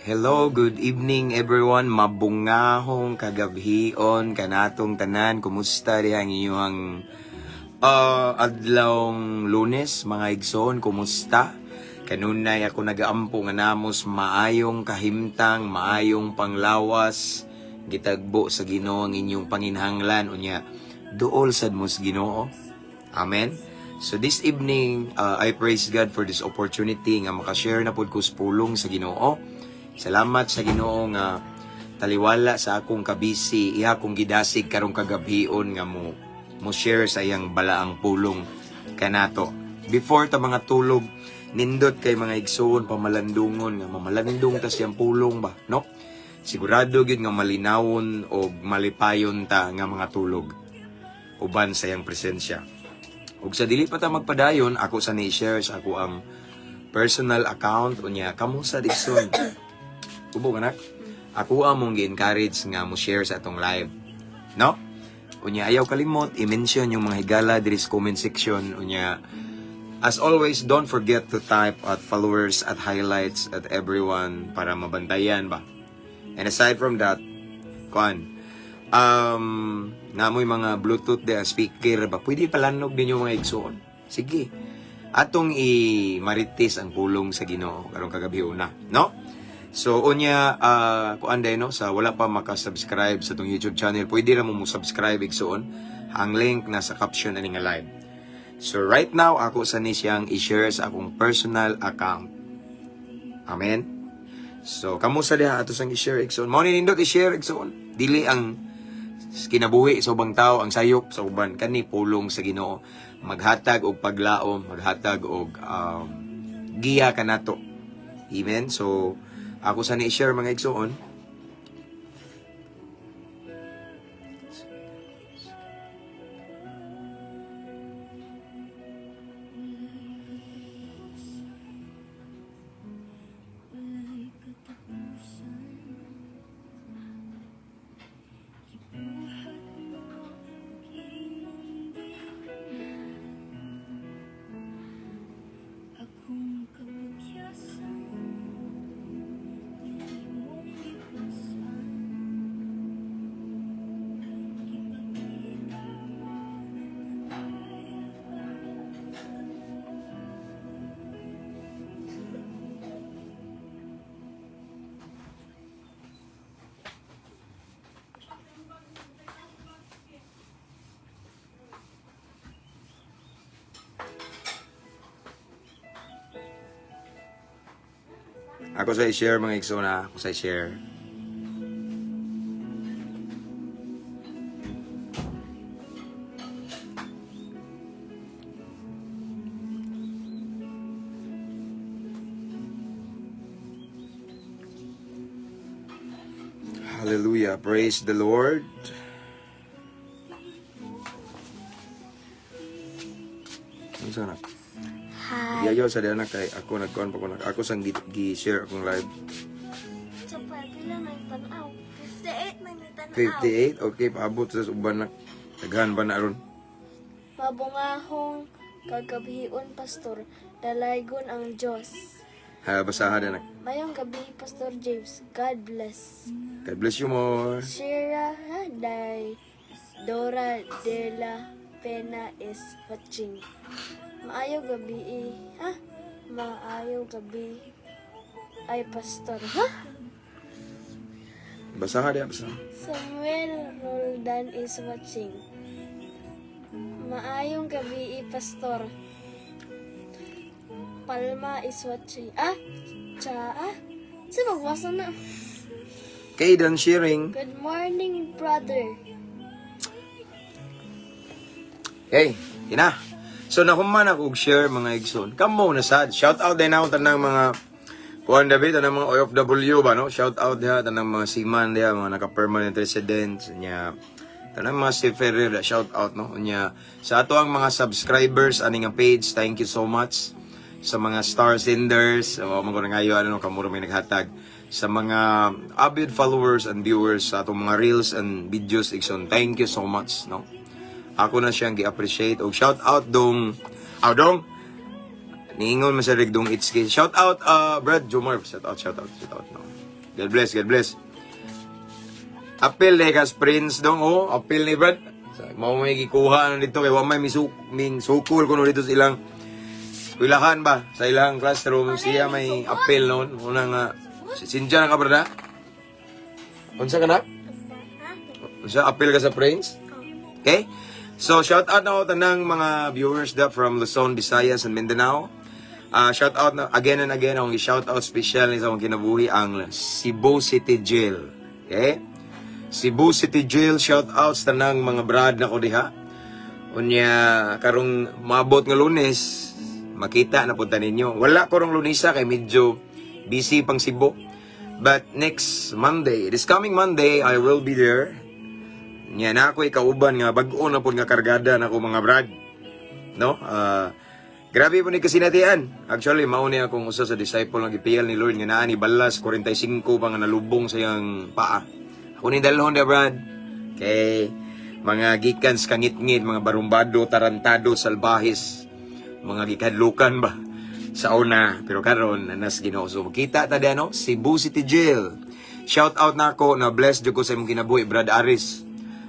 Hello, good evening, everyone. Mabungahong kagabhion kanatong tanan. Kumusta diha ang inyong adlawng Lunes, mga igsoon? Kumusta? Kanunay ako nagaampo nga namos maayong kahimtang, maayong panglawas, gitagbo sa Ginoo ang inyong panginhanglan, unya duol sad mo sa Ginoo. Amen. So this evening, I praise God for this opportunity nga makashare na pud ko sa pulong sa Ginoo. Salamat sa Ginoo nga taliwala sa akong kabisi, iya akong gidasig karong kagabhion nga mo mo share sa iyang balaang pulong kanato. Before ta mga tulog, nindot kay mga igsoon pamalandungon nga mamalandong ta siyang pulong ba, no? Sigurado gyud nga malinawon o malipayon ta nga mga tulog uban sa iyang presensya. Ug sa dili pa ta magpadayon, ako sa ni-share sa ako ang personal account, unya kamo sa Dixon. Ubo anak. Ako ang mong gi-encourage nga mo share sa atong live. No? Unya ayaw kalimot i-mention yung mga higala diri sa comment section, unya as always, don't forget to type at followers, at highlights, at everyone para mabantayan ba. And aside from that, kuan, namoy mga Bluetooth de speaker ba, pwede palanog din yung mga igsoon. Sige. Atong i-marites ang pulong sa Ginoo karong kagabi una, no? So unya kuan day, no, sa wala pa maka-subscribe sa tong YouTube channel, pwede ra mo mo subscribe, igsoon. Ang link nasa caption ani nga live. So right now ako sa ni siyang i-share sa akong personal account. Amen. So kamo sa diha ato sang i-share, igsoon. Mao ni nindot i-share, igsoon. Dili ang kinabuhi sa ubang tao ang sayop sa uban, kani pulong sa Ginoo maghatag og paglaom, maghatag og giya kanato. Amen. So ako sa ni i-share, mga igsoon. Wala'y katapusan. Gibuhat mo, ug akong kapagyasan, imong gipasan. Gipakita mo na kaya pa. Ako sa i-share, mga igsoon, ha. Ako sa i-share. Hallelujah. Praise the Lord. Ano sa anak? Hi. Yayaw sa anak kay ako nagkuan pa ko nak. Ako sang gi-share akong live. Sa pila na tanaw? 58 na may tanaw. 58. Okay, paabot sa uban nak. Daghan ba na ron? Mabungahong kagabhion, Pastor. Dalaygon ang Diyos. Ha, basahan anak. Mayong gabi, Pastor James. God bless. God bless you more. Shira Day Dora de la Pena is watching. Maayo gabi eh. Ha? Maayo gabi ay Pastor. Ha? Basahan diya, basahan. Samuel Roldan is watching. Maayong gabi, Pastor. Palma is watching. Ah? Cha, ah? Sa magbasa na. Okay, done sharing. Good morning, brother. Hey, ina. So nahuman ako og share, mga igsoon. Kamo na sad. Shout out din ako tanang mga kuan dabi, tanang mga OFW ba, no? Shout out diha tanang mga seaman diha, mga naka-permanent residents nya. Tanang mga seafarer, shout out, no. Nya sa ato ang mga subscribers ani nga page, thank you so much. Sa mga star senders, o mga ngayo ano kamo may naghatag sa mga avid followers and viewers sa atong mga reels and videos, igsoon. Thank you so much, no. Ako na siyang gi-appreciate og shout out dong aw dong niingon man sa rigdong it's shout out, Brad Jomar, shout out, shout out, shout out, no. God bless, God bless. Apil ni kas Prince dong, oh, apil ni Brad. Mao may gikuha na dito kay wa may misuk ming sukol kuno dito sa ilang eskwelahan ba, sa ilang classroom siya may apil noon. Una nga sinja na ka, brad, ha? Unsa ka na? Ha? Unsa, apil ka sa Prince? Okay? So, shout out na ako tanang mga viewers da from Luzon, Visayas, and Mindanao. Shout out na again and again, akong shout out special ni sa akong kinabuhi ang Cebu City Jail. Okay? Cebu City Jail, shout out sa tanang mga brad na ko diha. Unya karong maabot nga Lunes, makita na punta ninyo. Wala ko rong Lunesa kay medyo busy pang Cebu. But next Monday, this coming Monday, I will be there. Nya na ako ikauban nga bag-o na pud nga kargada na ko, mga brad. No? Grabe po ni kasinatian. Actually, mao ni akong usa sa disciple nga gipiyal ni Lord nga naa ni balas 45 pa nga nalubong sa iyang paa. Ako ni dalhon da, brad. Kay mga gikan sa kangitngit, mga barumbado, tarantado, salbahis, mga gikadlukan ba sa una, pero karon nanas Ginoo. So makita ta diha, no, Cebu City Jail. Shout out na ako na blessed jud ko sa imong kinabuhi, Brad Aris.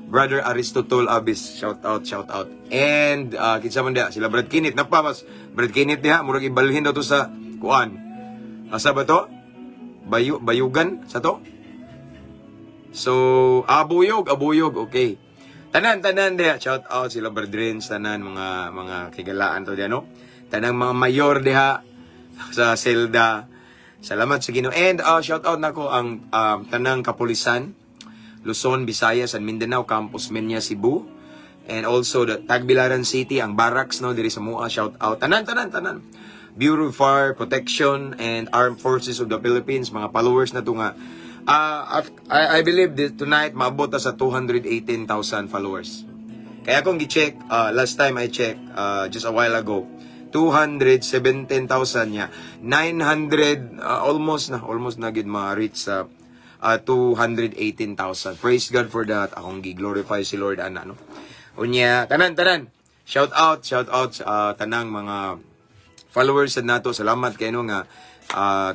Brother Aristotle Abis, shout out, shout out. And kinsa man diha, sila Brad Kinit, napa mas Brad Kinit diha, murag ibalhin daw to sa kuan. Asa ba to? Bayu Bayugan sa to? So, Abuyog, Abuyog, okay. Tanan, tanan diha, shout out sila Brad Rins, tanan mga kigalaan to diha, no? Tanang mga mayor diha sa Selda. Salamat sa Ginoo. And shout out nako ang tanang kapulisan Luzon, Visayas, and Mindanao, Campus Menya, Cebu. And also the Tagbilaran City, ang barracks, no, diri sa Mua, shout out. Tanan, tanan, tanan. Bureau of Fire Protection and Armed Forces of the Philippines, mga followers na to nga. At I believe this, tonight maabot ta sa 218,000 followers. Kaya kung gi-check, last time I check, just a while ago, 217,000 niya. 900, almost na gid ma-reach sa 218,000. Praise God for that. Akong gi-glorify si Lord ana, no. Unya, tanan tanan. Shout out tanang mga followers sa nato. Salamat kay no nga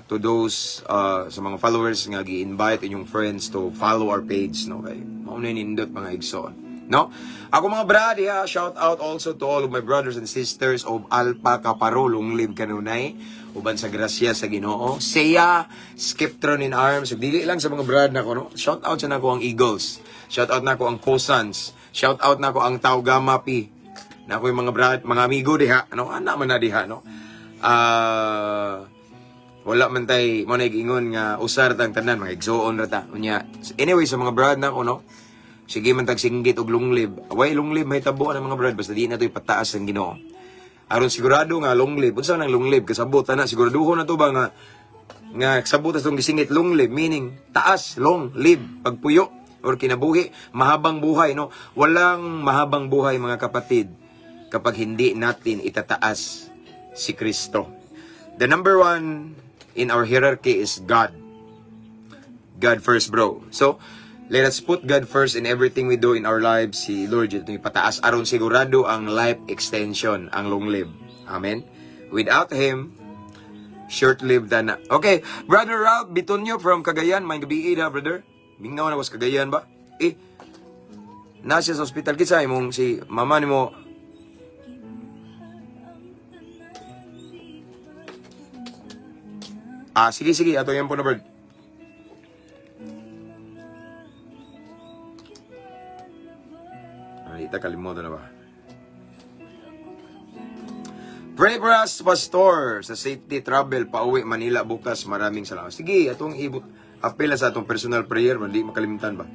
to those sa mga followers nga gi-invite inyong friends to follow our page, no, kay mao na nindot, mga igsoon, no? Ako mga brad ha, shout out also to all of my brothers and sisters of Alpha Kaparo, long live kanunay uban sa grasya sa Ginoo. Seya, Skiptron in Arms, ug dili lang sa mga brad nako, no. Shout out sa nako ang Eagles. Shout out nako ang Cosans. Shout out nako ang Tau Gamma Pi. Na ako yung mga brad, mga amigo diha, no? Ana man na diha, no? Wala man tay mo na ingon nga usar tang tanan, mga igsoon ra ta. Unya, anyway, sa mga brad nako, no. Sige man tag singgit og long live. Way long live mahitabo ang mga brad basta di na to ipataas ang Ginoo. Aron sigurado nga long live. Unsa nang long live? Kasabot ana, siguraduhon na to ba nga nga kasabot sa itong gisingit long live, meaning taas, long live, pagpuyo or kinabuhi, mahabang buhay, no? Walang mahabang buhay, mga kapatid, kapag hindi natin itataas si Kristo. The number one in our hierarchy is God. God first, bro. So, let us put God first in everything we do in our lives. Si Lord ito ipataas aron sigurado ang life extension, ang long live. Amen. Without Him, short-lived na. Okay, Brother Ralph Bitonyo from Cagayan, may gabi na, brother. Mingaw na was Cagayan ba? Eh, nasa sa hospital kinsa imong si mama nimo? Ah, sige, sige. Ato yan po na, bird. Ay, ita kalimutan na ba? Pray for us, Pastor, sa safety travel pauwi Manila bukas. Maraming salamat. Sige, atong ibut apela sa atong personal prayer, hindi makalimtan ba?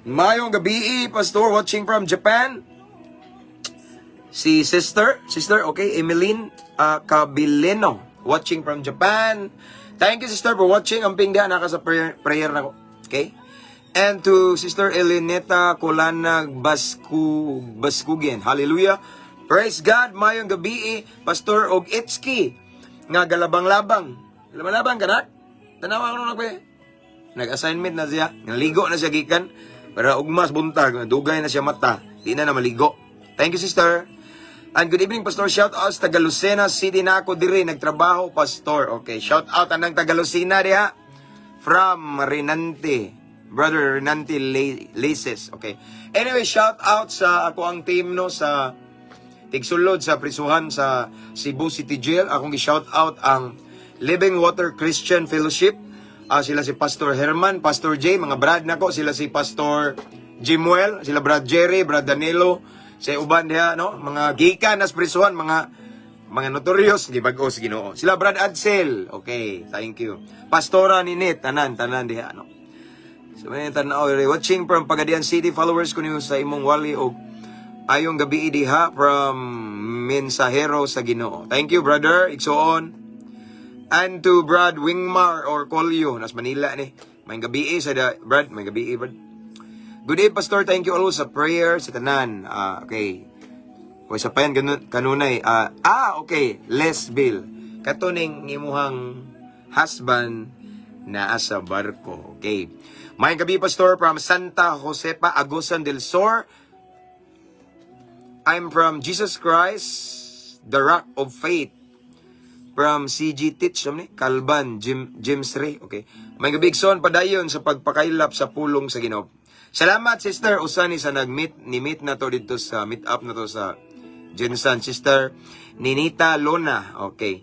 Mayong gabi, Pastor, watching from Japan. Si Sister, Sister, okay, Emeline Cabilino, watching from Japan. Thank you, Sister, for watching. Amping diha naka sa prayer, prayer na ko. Okay? And to Sister Eleneta Colana Baskugen. Hallelujah. Praise God. Mayong gabi, Pastor og Itski nga galabang-labang. Galabang-labang ka na? Tanawa ko nung nag-assignment na siya. Naligo na siya gikan. Para ugmas buntag, dugay na siya mata. Di na na maligo. Thank you, sister. And good evening, Pastor. Shout out sa taga Lucena City na ako diri nagtrabaho, Pastor. Okay, shout out anang taga Lucena diha from Renante. Brother Renante Laces. Okay. Anyway, shout out sa ako ang team, no, sa tigsulod sa prisuhan sa Cebu City Jail. Akong gi-shout out ang Living Water Christian Fellowship. Sila si Pastor Herman, Pastor J, mga brad nako, sila si Pastor Jimuel, sila Brad Jerry, Brad Danilo, sa uban diha, no, mga gikan nas prisuhan, mga notorious, gibag-o sa Ginoo. Sila Brad Adsel. Okay, thank you. Pastora Ninit, tanan tanan diha, no. So may tanaw watching from Pagadian City, followers ko niyo sa imong wali og ayong gabi diha from Mensahero sa Ginoo. Thank you, brother. Igsuon. And to Brad Wingmar or Colio nas Manila ni. May gabi sa da, Brad, may gabi, Brad. Good day, Pastor. Thank you always sa prayer sa tanan. Ah, okay. O sa payan ganun, kanunay. Ah, okay. Les Bill. Kato ning imuhang husband naa sa barko. Okay. May gabi, Pastor, from Santa Josepa, Agusan del Sur. I'm from Jesus Christ, the Rock of Faith. From CG Teach, ano ni? Kalban, Jim, James Ray. Okay. May gabi, igsoon, padayon sa pagpakaylap sa pulong sa Ginoo. Salamat, sister. Usani sa nag-meet, ni-meet na to dito sa meet up na to sa GenSan. Sister Ninita Lona. Okay.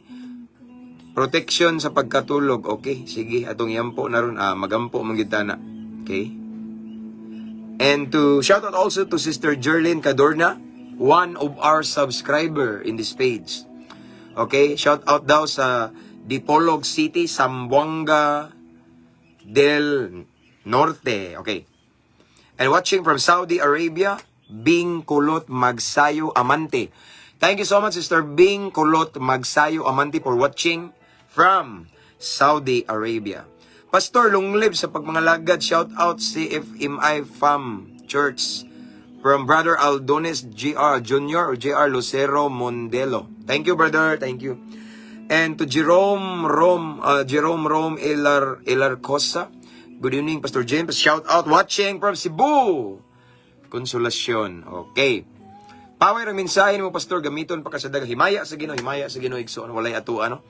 Protection sa pagkatulog. Okay. Sige, atong iampo na ron. Magampo man gyud ta na. Okay. And to shout out also to Sister Jerlyn Cadorna, one of our subscriber in this page. Okay, shout out daw sa Dipolog City, Zamboanga del Norte. Okay. And watching from Saudi Arabia, Bing Kulot Magsayo Amante. Thank you so much, Sister Bing Kulot Magsayo Amante, for watching from Saudi Arabia. Pastor, long live sa pagmangalagad. Shout out CFMI Fam Church from Brother Aldones GR Jr. or JR Lucero Mondelo. Thank you, brother. Thank you. And to Jerome Rom Elar Elarcosa. Good evening, Pastor James. Shout out watching from Cebu. Consolacion. Okay. Power ang mensahe mo, Pastor, gamiton pa ka sa daghang himaya sa Ginoo, himaya sa Ginoo, igsoon, walay ato ano.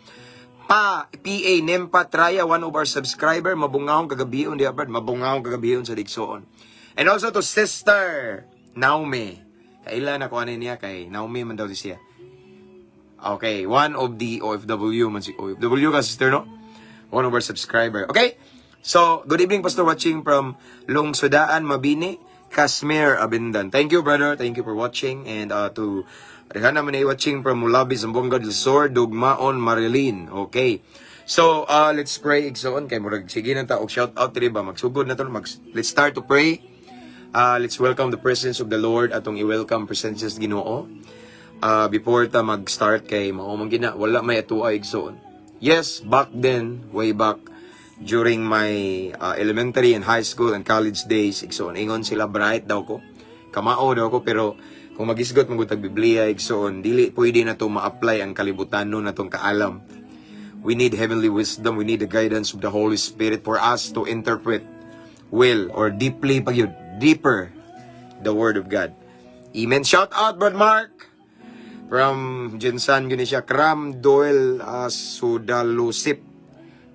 Pa PA Nempa Traya, one of our subscriber, mabungahong kagabion diha, brad, mabungahong kagabion sa igsoon. And also to Sister Naomi. Kailan ako ano niya kay Naomi man daw siya. Okay, one of the OFW man si OFW ka, sister, no? One of our subscriber. Okay? So, good evening, Pastor, watching from Lungsodaan, Mabini, Kasmir Abindan. Thank you, brother. Thank you for watching and to Rihanna man watching from Mulabi, Zamboanga del Sur, Dugmaon, Marilyn. Okay. So, let's pray, igsoon kay murag sige na ta og shout out diri ba, magsugod na to, let's start to pray. Let's welcome the presence of the Lord, atong i-welcome presence sa Ginoo. Before ta mag-start kay mao man gina wala may atuwa, igsoon. Yes, back then, way back during my elementary and high school and college days, igsoon, ingon sila bright daw ko. Kamao daw ko, pero kung magisgot man gud tag Biblia, igsoon, dili pwede na to ma-apply ang kalibutan no natong kaalam. We need heavenly wisdom, we need the guidance of the Holy Spirit for us to interpret well or deeply pag yun, deeper the Word of God. Amen. Shout out, Brad Mark! From GenSan yun siya, Kram Doel Sudalusip.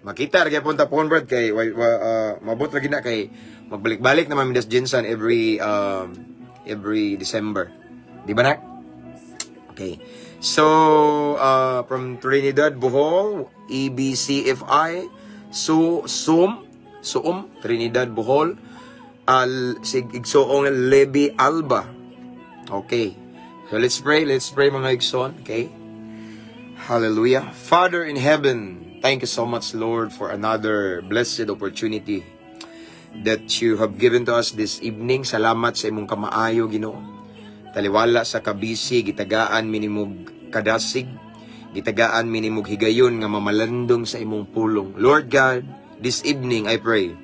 Makita ra gyapon ta phone, Brad, kay mabot lagi na kay magbalik-balik naman mi das GenSan every December. Di ba, nak? Okay. So, from Trinidad, Bohol, E EBCFI, So, Sum, Suum, Trinidad, Bohol, Al, sig Igsoong Levi Alba. Okay. So let's pray, mga igsoon. Okay. Hallelujah. Father in heaven, thank you so much, Lord, for another blessed opportunity that you have given to us this evening. Salamat sa imong kamaayo, Ginoo. Taliwala sa kabisi, gitagaan mi nimog kadasig, gitagaan mi nimog higayon nga mamalandong sa imong pulong. Lord God, this evening I pray,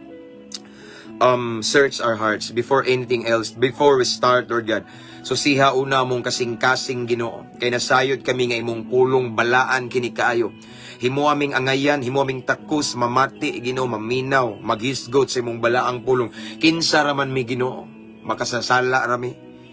search our hearts before anything else, before we start, Lord God. So siha una mong kasing-kasing, Ginoo. Kay nasayod kami nga imong pulong balaan kini kaayo. Himo aming angayan, himo aming takos, mamati, Ginoo, maminaw, maghisgot sa imong balaang pulong. Kinsa ra man mi, Ginoo, makasasala ra mi.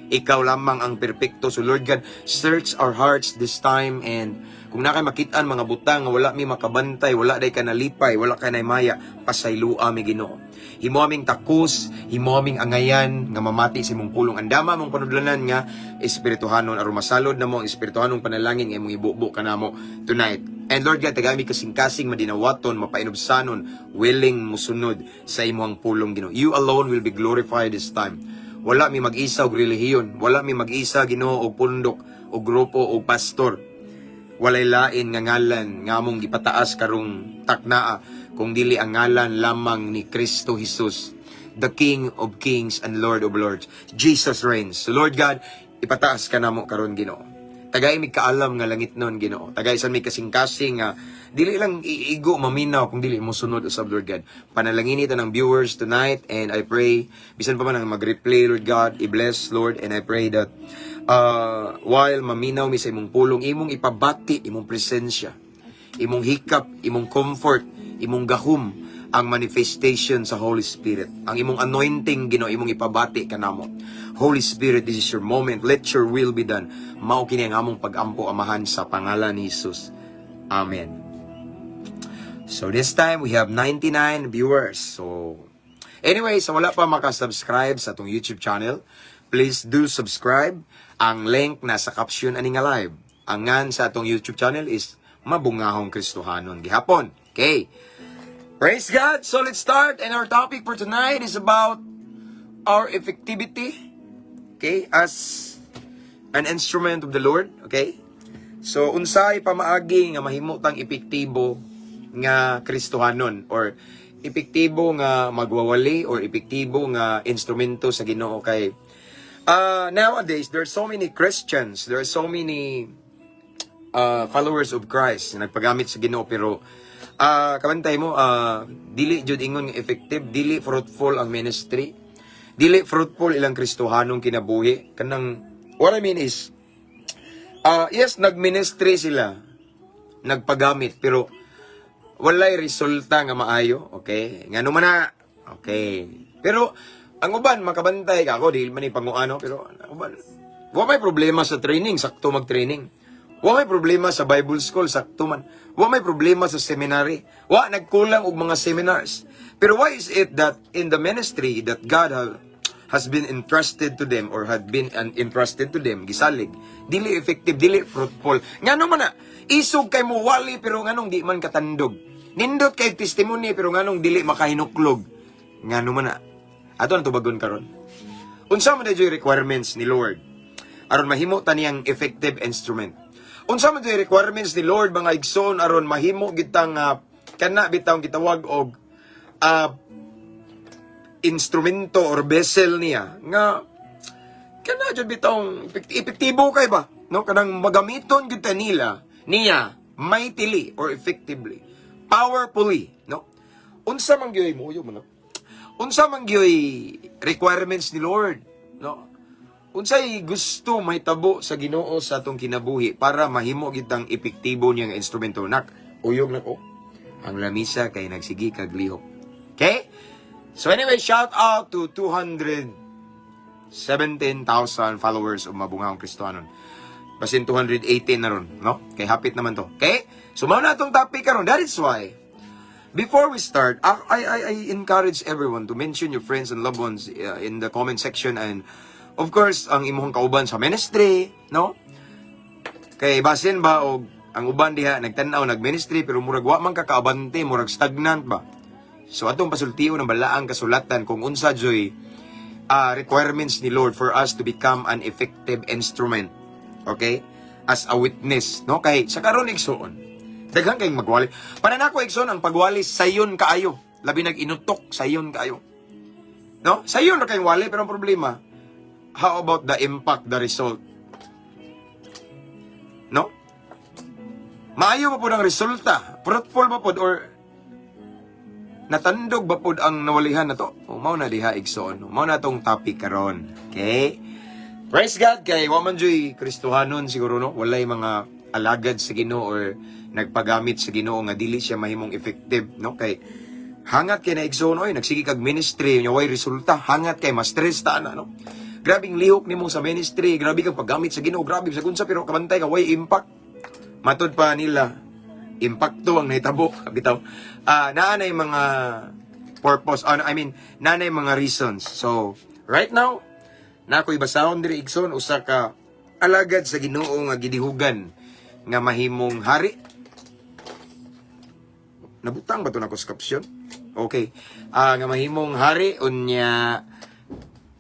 Ikaw lamang ang perpekto. So Lord God, search our hearts this time and kung naa kay makitaan mga butang nga wala mi makabantay, wala day ka nalipay, wala ka maya, pasaylua mi, Ginoo. Himo aming takos, himo aming angayan nga mamati sa imong pulong. Andama among panudlanan nga espirituhanon aron masalod namo ang espirituhanong panalangin nga imong ibubo kanamo tonight. And Lord God, tagai mi kasing-kasing madinawaton, mapainubsanon, willing musunod sa imong pulong, Ginoo. You alone will be glorified this time. Wala mi mag-isa og relihiyon, wala mi mag-isa, Ginoo, og pundok, og grupo, og pastor. Walay lain nga ngalan nga among gipataas karong taknaa kung dili ang ngalan lamang ni Kristo Jesus, the King of Kings and Lord of Lords. Jesus reigns. So Lord God, ipataas ka namo karon, Ginoo. Tagay mi kaalam nga langit nun, Ginoo. Tagay san mi kasing-kasing nga dili lang iigo maminaw kung dili mo sunod usab, Lord God. Panalangini ta ng viewers tonight and I pray bisan pa man ang mag-replay, Lord God, i-bless, Lord, and I pray that while maminaw mi sa imong pulong, imong ipabati imong presensya, imong hikap, imong comfort, imong gahom, ang manifestation sa Holy Spirit. Ang imong anointing, Ginoo, imong ipabati kanamo. Holy Spirit, this is your moment. Let your will be done. Mao kini ang among pagampo, Amahan, sa pangalan ni Jesus. Amen. So this time we have 99 viewers. So anyway, sa wala pa makasubscribe sa atong YouTube channel, please do subscribe. Ang link nasa caption ani nga live. Ang ngan sa atong YouTube channel is Mabungahong Kristohanon gihapon. Okay. Praise God. So let's start, and our topic for tonight is about our effectivity, okay, as an instrument of the Lord, okay? So unsay pamaagi nga mahimo tang epektibo nga Kristohanon or epektibo nga magwawali or epektibo nga instrumento sa Ginoo? Kay nowadays there are so many Christians, there are so many followers of Christ na nagpagamit sa Ginoo, pero kabantay mo, dili jud ingon nga effective, dili fruitful ang ministry, dili fruitful ilang Kristohanong kinabuhi. Kanang what I mean is yes, nagministry sila, nagpagamit, pero walay resulta nga maayo, okay? Ngano man na? Okay. Pero ang uban makabantay ka ako, dili man ni panguano, pero ang uban wa may problema sa training, sakto mag-training. Wa may problema sa Bible school, sakto man. Wa may problema sa seminary. Wa nagkulang og mga seminars. Pero why is it that in the ministry that God has been entrusted to them or had been entrusted to them, gisalig, dili effective, dili fruitful? Ngano man na? Isog kay mo wali pero nganong di man katandog? Nindot kay testimony pero nganong dili makahinuklog? Ngano man na? Ato ang tubagon karon. Unsa man yung requirements ni Lord aron mahimo ta niyang effective instrument? Unsa man yung requirements ni Lord, mga igsoon, aron mahimo gitang kana bitawng gitawag og instrumento or vessel niya nga kana jud bitawng epektibo kay ba, no, kanang magamiton gyud ta nila niya mightily or effectively, powerfully, no? Unsa man gyud mo mo, no? Unsa man gyud requirements ni Lord, no? Unsay gusto mahitabo sa Ginoo sa atong kinabuhi para mahimo gitang epektibo niya nga instrumento? Nak, uyog na ko ang lamisa kay nagsigi kag lihok. Okay? So anyway, shout out to 217,000 followers of Mabungahong Kristohanon. Basin 218 na ron, no? Kay hapit naman to. Okay? So mao na atong topic karon. That is why before we start, I encourage everyone to mention your friends and loved ones in the comment section and of course, ang imong kauban sa ministry, no? Kay basin ba og ang uban diha nagtan-aw nagministry pero murag wa man kakaabante, murag stagnant ba. So atong pasultion ang balaang kasulatan kung unsa joy requirements ni Lord for us to become an effective instrument. Okay? As a witness, no? Kay sa karon, igsuon, daghan kayong magwali. Para nako, igsuon, ang pagwali sayon kaayo. Labi nag inutok, sayon kaayo. No? Sayon ra kayong wali, pero ang problema, how about the impact, the result? No? Maayo ba pod ang resulta? Fruitful ba pod or natandog ba pod ang nawalihan na to? O mao na diha, igsoon. Mao na tong topic karon. Okay? Praise God kay wa man juy Kristohanon siguro, no. Walay mga alagad sa Ginoo or nagpagamit sa Ginoo nga dili siya mahimong effective, no? Kay hangat kay na, igsoon, oy, nagsige kag ministry nya way resulta, hangat kay ma-stress ta na, no? Grabing lihok nimo sa ministry, grabe kang paggamit sa Ginoo, grabe sa unsa, pero kabantay ka, way impact. Matud pa nila, impakto ang nahitabo, bitaw. Ah, naa nay mga purpose, I mean, naa nay mga reasons. So, right now, na ako'y basahon diri, igsoon, usa ka alagad sa Ginoo nga gidihugan nga mahimong hari. Nabutang ba to nako sa caption? Okay. Ah, nga mahimong hari, unya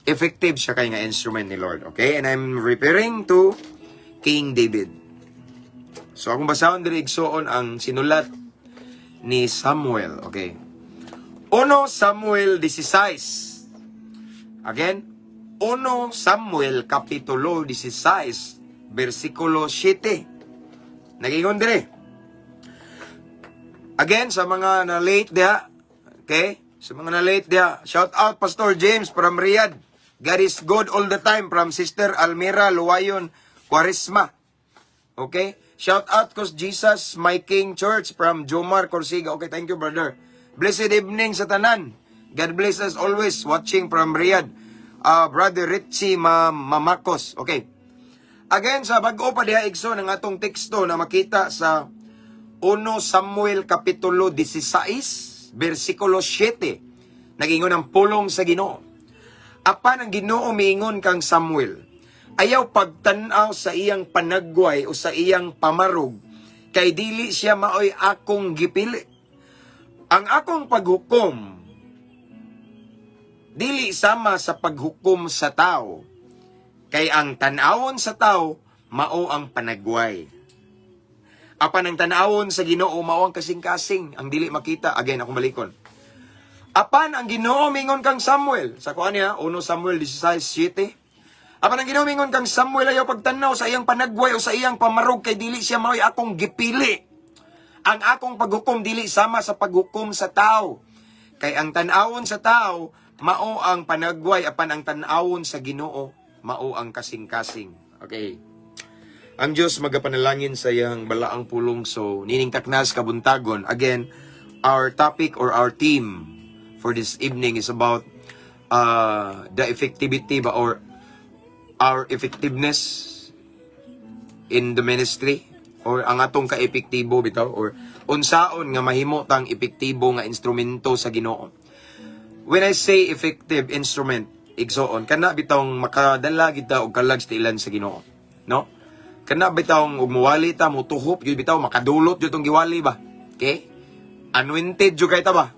effective siya kay nga instrument ni Lord. Okay? And I'm referring to King David. So akong basahon diri, igsoon, ang sinulat ni Samuel. Okay. 1 Samuel 16. Again, 1 Samuel kapitulo 16 versikulo 7. Nagingon dire. Again, sa mga na late diha, okay? Sa mga na late diha, shout out Pastor James from Riyadh. God is good all the time from Sister Almira Luwayon Quaresma. Okay? Shout out Cause Jesus My King Church from Jomar Corsiga. Okay, thank you, brother. Blessed evening sa tanan. God bless us always, watching from Riyadh. Brother Richie Mamakos. Okay. Again, sa bag-o pa diha, igsoon, ang atong teksto na makita sa 1 Samuel Kapitulo 16, versikulo 7. Nagingon ang pulong sa Ginoo. Apan ang Ginoo miingon kang Samuel, "Ayaw pagtan-aw sa iyang panagway o sa iyang pamarog, kay dili siya maoy akong gipili. Ang akong paghukom dili sama sa paghukom sa tao, kay ang tan-awon sa tao mao ang panagway. Apan ang tan-awon sa Ginoo mao ang kasing-kasing, ang dili makita." Again, akong balikon. Apan ang Ginoo mingon kang Samuel. Sa kuan niya, 1 Samuel 16:7. Apan ang Ginoo mingon kang Samuel, "Ayaw pagtanaw sa iyang panagway o sa iyang pamarog, kay dili siya mao'y akong gipili. Ang akong paghukom dili sama sa paghukom sa tao. Kay ang tan-awon sa tao mao ang panagway, apan ang tan-awon sa Ginoo mao ang kasing-kasing." Okay. Ang Diyos magapanalangin sa iyang balaang pulong. So, nining taknas kabuntagon. Again, our topic or our theme for this evening is about the effectivity ba or our effectiveness in the ministry or ang atong kaepektibo bitaw or unsaon nga mahimo tang epektibo nga instrumento sa Ginoo. When I say effective instrument, igsoon, kana bitawng makadala kita og kalag sa tiilan sa Ginoo, no? Kana bitawng ug muwali ta, mutuhop gyud bitaw, makadulot jud tong giwali ba. Okay? Anointed jud kay ta ba?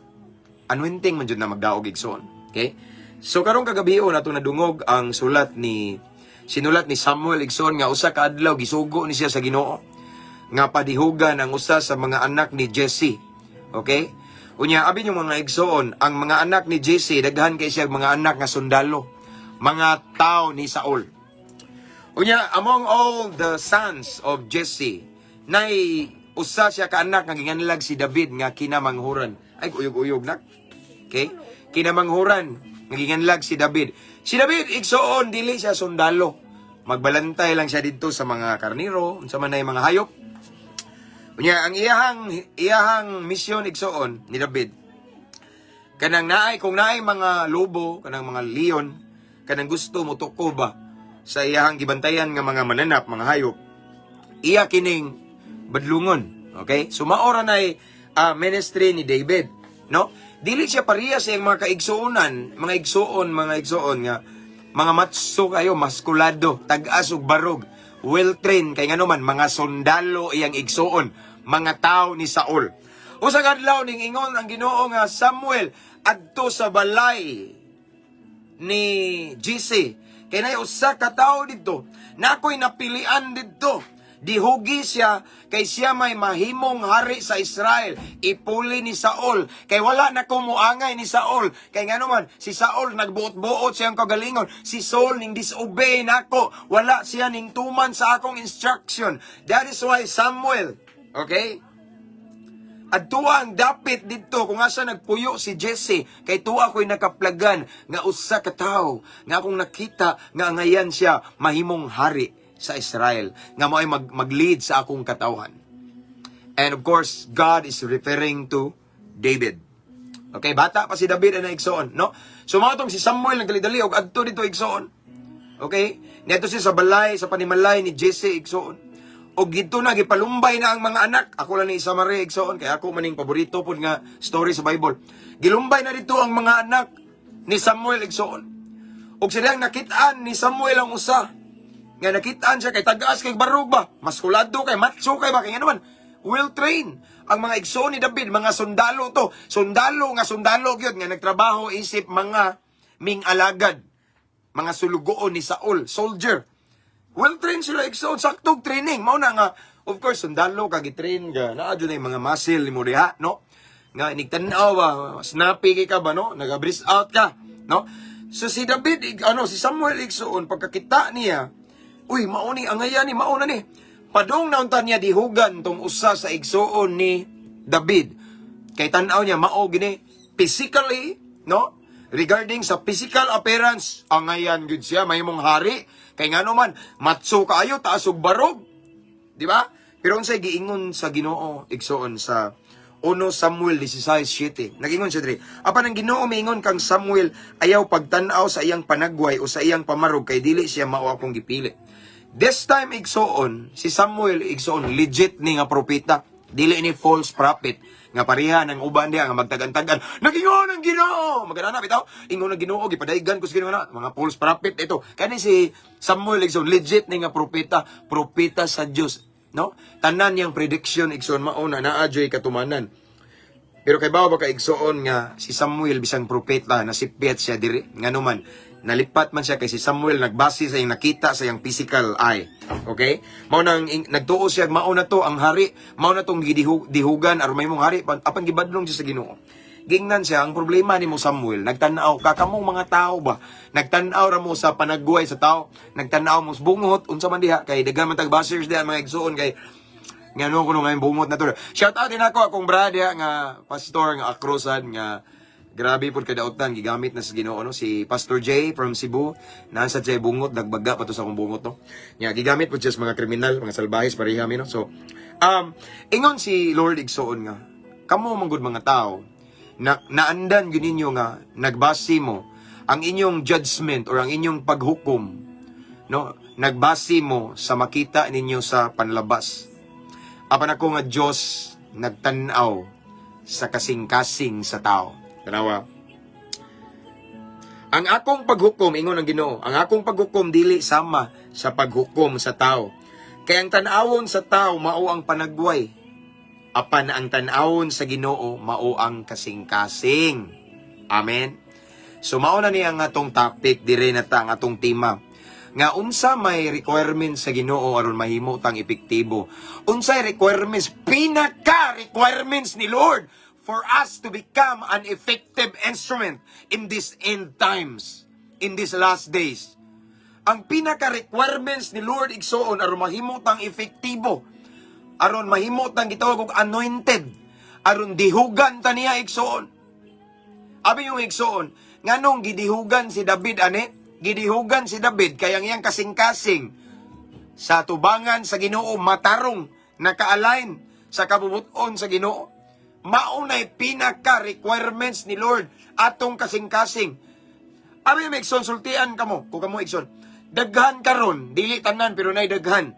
Anointing man jud na magdaog, igsoon. Okay? So karong kagabi nato nadungog ang sulat ni sinulat ni Samuel, igsoon, nga usa ka adlaw gisugo ni siya sa Ginoo nga padihugan ang usa sa mga anak ni Jesse. Okay? Unya abi yung mga igsoon, ang mga anak ni Jesse, daghan kay siya mga anak nga sundalo, mga tao ni Saul. Unya among all the sons of Jesse, nay usa siya ka anak nga ginganlag si David nga kinamanghuran. Ay, uyog-uyog nak. Okay? Kinamanghuran nga ginganlag si David. Si David, igsoon, dili siya sundalo. Magbalantay lang siya didto sa mga karniro, unsa man nay mga hayop. Unya ang iyahang misyon, igsoon, ni David, kanang naay kung naay mga lobo, kanang mga leon, kanang gusto mo tuko ba sa iyahang gibantayan nga mga mananap, mga hayop, iya kining badlungon. Okay? So mao ra nay ministry ni David, no? Dili siya pareha sa iyang mga kaigsuonan, mga igsoon nga mga matso kayo, maskulado, tag-as ug barog, well trained kay ngano man mga sundalo iyang igsuon, mga tao ni Saul. Usa ka adlaw ning ingon ang Ginoo nga, "Samuel, adto sa balay ni Jesse. Kay nay usa ka tawo didto na ako'y napilian didto. Dihugi siya kay siya may mahimong hari sa Israel. Ipuli ni Saul kay wala na ko muangay ni Saul. Kay ngano man si Saul nagbuot-buot siyang kagalingon. Si Saul ning disobey nako. Wala siya ning tuman sa akong instruction." That is why Samuel, okay? Adtua ang dapit didto kung asa nagpuyo si Jesse, kay tuwa ko'y nakaplagan nga usa ka tawo nga akong nakita nga angayan siya mahimong hari sa Israel nga mo'y mag-lead sa akong katawhan. And of course, God is referring to David. Okay, bata pa si David ang igsoon, no? So mao tong si Samuel nagdali-dali og adto dito, igsoon. Okay? Niadto siya sa balay, sa panimalay ni Jesse, igsoon. Og didto na gipalumbay na ang mga anak. Ako lang ni isa Maria, igsoon, kay ako maning paborito pod nga story sa Bible. Gilumbay na dito ang mga anak ni Samuel, igsoon. Og silang nakitaan ni Samuel ang usa. Nga nakitaan siya kay tagaas kay barog ba, maskulado kay macho kay ba, kay ano man, well trained. Ang mga igsoon ni David, mga sundalo to. Sundalo nga sundalo gyud nga nagtrabaho isip mga ming alagad. Mga sulugoon ni Saul, soldier. Well trained sila, igsoon, saktog training. Mao na nga, of course, sundalo ka, gitrain ka, naa jud na yung mga muscle nimo diha, no? Nga inigtan-aw ba, snappy kay ka ba, no? Naga-breeze out ka, no? So si David, ano, si Samuel, igsoon, pagkakita niya, "Uy, mao ni angayan ni, mao na ni." Padong na unta niya dihugan tong usa sa igsoon ni David. Kay tan-aw niya, mao gini, physically, no? Regarding sa physical appearance, angayan gud siya, mahimong hari. Kay ngano man, matso kaayo, taas og barog. Di ba? Pero unsay giingon sa Ginoo, igsoon, sa 1 Samuel 16:7? Nagingon siya diri. Apan ang Ginoo miingon kang Samuel, "Ayaw pagtan-aw sa iyang panagway o sa iyang pamarog kay dili siya mao akong gipili." This time, igsoon, si Samuel, igsoon, legit ni nga propeta. Dili ni false prophet nga pareha ng uban diha nga magtagan-tagan. "Nagingon ang Ginoo." Maganana bitaw. "Ingon ang Ginoo, gipadaygan ko sa Ginoo na." Mga false prophet ito. Kani si Samuel, igsoon, legit ni nga propeta, propeta sa Dios, no? Tanan niyang prediction, igsoon, mao na naa joy katumanan. Pero kay bawo ba ka, igsoon, nga si Samuel bisang propeta, nasipyat siya diri? Ngano man, nalipat man siya kay si Samuel nagbase sa iyang nakita sa iyang physical eye. Okay? Mao nang nagtuo siya mao na to ang hari, mao na tong gidihugan aron mahimong hari, apan gibadlong siya sa Ginoo. Gingnan siya, "Ang problema nimo, Samuel, nagtan-aw ka kamong mga tao ba? Nagtan-aw ra mo sa panagway sa tao, nagtan-aw mo sa bungot, unsa man diha kay daghan man tag bashers diha, mga igsoon, kay ngano kuno ngayon bungot na to." Shout out din ako akong brother nga pastor nga akrosan nga grabe pud kadautan gigamit na sa Ginoo, no, si Pastor Jay from Cebu. Naa sa Jay bungot, nagbaga pa to sa akong bungot, no. Nya gigamit pud siya sa mga kriminal, mga salbahis, pareha mi, no. So ingon si Lord, igsoon, nga kamo man gud mga tao na naandan gyud ninyo nga nagbase mo ang inyong judgment or ang inyong paghukom, no, nagbase mo sa makita ninyo sa panlabas. Apan ako nga Diyos nagtan-aw sa kasing-kasing sa tao. Tanawa. "Ang akong paghukom," ingon ang Ginoo, "ang akong paghukom dili sama sa paghukom sa tao. Kay ang tan-awon sa tao mao ang panagway. Apan ang tan-awon sa Ginoo mao ang kasing-kasing." Amen. So mao na niya ang atong topic dire na ta, ang atong tema nga unsa may requirements sa Ginoo aron mahimo tang epektibo. Unsay requirements, pinaka requirements ni Lord for us to become an effective instrument in this end times, in these last days? Ang pinaka requirements ni Lord, igsoon, aron mahimo tang epektibo, aron mahimo tang gitawag og anointed, aron dihugan ta niya, igsoon. Abi yung igsoon, nganong gidihugan si David ane? Gidihugan si David kay ang iyang kasing-kasing sa tubangan sa Ginoo matarong, naka-align sa kabubuton sa Ginoo. Mao na'y pinaka requirements ni Lord, atong kasing-kasing. Abi may igsoon, sultian kamo, kung kamo, igsoon. Daghan karon, dili tanan pero nay daghan.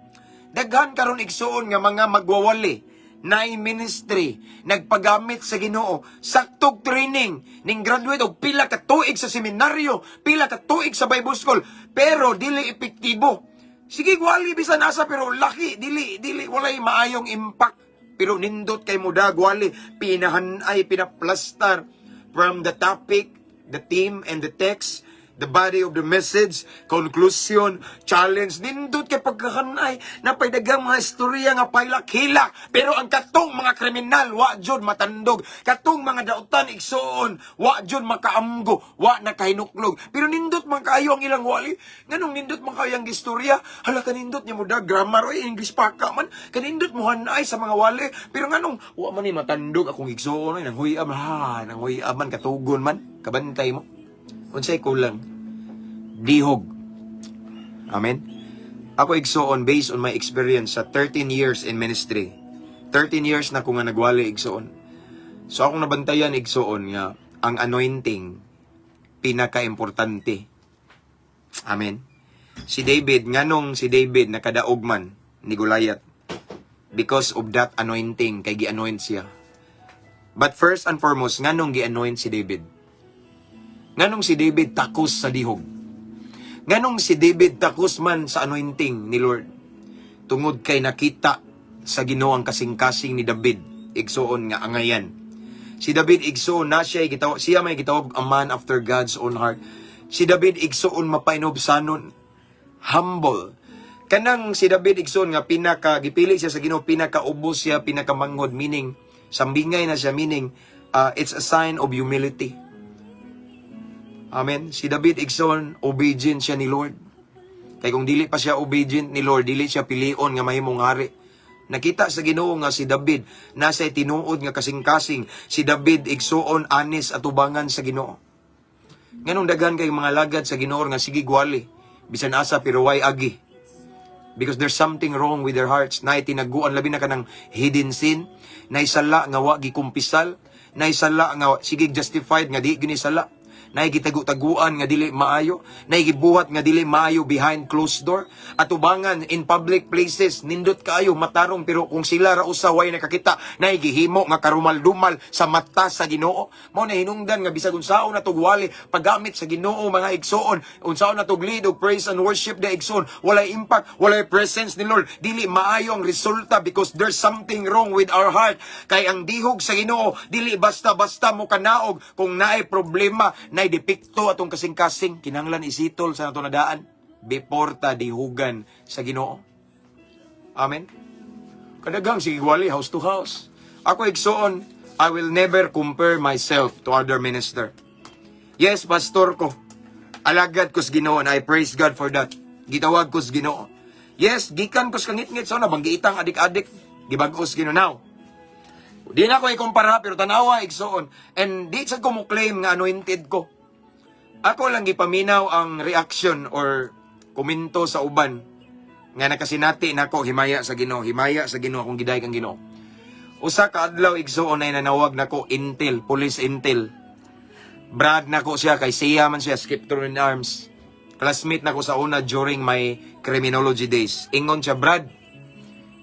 Daghan karon, igsoon, nga mga magwawali, naay ministry, nagpagamit sa Ginoo, saktog training, ning graduate og pila ka tuig sa seminaryo, pila ka tuig sa Bible school, pero dili epektibo. Sige, wali bisan asa pero laki, dili dili walay maayong impact. Pero nindot kay mudag wali, pinahanay, pinaplastar from the topic, the theme and the text, the body of the message, conclusion, challenge. Nindot kay pagkakanay, napay daghang mga istorya nga pailak-hilak. Pero ang katong mga kriminal, wa jud matandog. Katong mga dautan, igsoon, wa jud makaamgo, wa nakahinuklog. Pero nindot man kaayo ang ilang wali. Nganong nindot man kaayo ang istorya? Hala, kanindot niya mo da, grammar, oy, English pa ka man. Kanindot mo hanay sa mga wali. Pero nganong, wa man ni matandog akong igsoon, oy, nang huyam, ha, nang huyam man, katugon man, kabantay mo. Unsay kulang? Dihog. Amen. Ako, igsoon, based on my experience sa 13 years in ministry. 13 years na ko nga nagwali, igsoon. So akong nabantayan, igsoon, nga ang anointing pinaka-importante. Amen. Si David, nganong si David nakadaog man ni Goliath? Because of that anointing, kay gi-anoint siya. But first and foremost, nganong gi-anoint si David? Nganong si David takos sa dihog? Nganong si David takos man sa anointing ni Lord? Tungod kay nakita sa Ginoo ang kasing-kasing ni David, igsuon, nga angayan. Si David, igsuon, na siya gitawag, siya may gitawag a man after God's own heart. Si David, igsuon, mapainubsanon, humble. Kanang si David, igsuon, nga pinaka gipili siya sa Ginoo, pinakaubos siya, pinakamanghod, meaning sambingay na siya, meaning it's a sign of humility. Amen. Si David, igsoon, obedient siya ni Lord. Kay kung dili pa siya obedient ni Lord, dili siya pilion nga mahimong hari. Nakita sa Ginoo nga si David nasa tinuod nga kasing-kasing. Si David, igsuon, anis atubangan sa Ginoo. Nganong daghan kay mga lagad sa Ginoo nga sige gwali bisan asa pero way agi? Because there's something wrong with their hearts. Naay tinaguan, labi na kanang hidden sin, naay sala nga wa gikumpisal, naay sala nga sige justified nga di gini sala. Naay gitagu-taguan nga dili maayo, naay gibuhat nga dili maayo behind closed door, atubangan in public places, nindot kaayo matarong, pero kung sila ra usa way nakakita, naay gihimo nga karumal-dumal sa mata sa Ginoo. Mao na hinungdan nga bisag unsaon na wali paggamit sa Ginoo, mga igsoon, unsaon na lead og praise and worship the igsoon, walay impact, walay presence ni Lord, dili maayo ang resulta because there's something wrong with our heart. Kay ang dihog sa Ginoo dili basta-basta mo kanaog kung naay problema, naay depekto atong kasing-kasing, kinahanglan isitol sa nato nadaan before ta dihugan sa Ginoo. Amen. Kadaghang sige wali house to house. Ako, igsoon, I will never compare myself to other minister. Yes, pastor ko. Alagad ko sa Ginoo and I praise God for that. Gitawag ko sa Ginoo. Yes, gikan ko sa kangitngit sa una, banggiitang adik-adik, gibag-o sa Ginoo now. Di na ko ikumpara pero tanawa, igsoon. And di sa ko mo claim nga anointed ko. Ako lang gipaminaw ang reaction or komento sa uban nga nakasinati nako, himaya sa Ginoo, himaya sa Ginoo akong giday kang Ginoo. Usa ka adlaw, igsoon, ay nanawag nako intel, police intel. Brad nako siya kay siya man siya Scripture in Arms. Classmate nako sa una during my criminology days. Ingon siya, "Brad,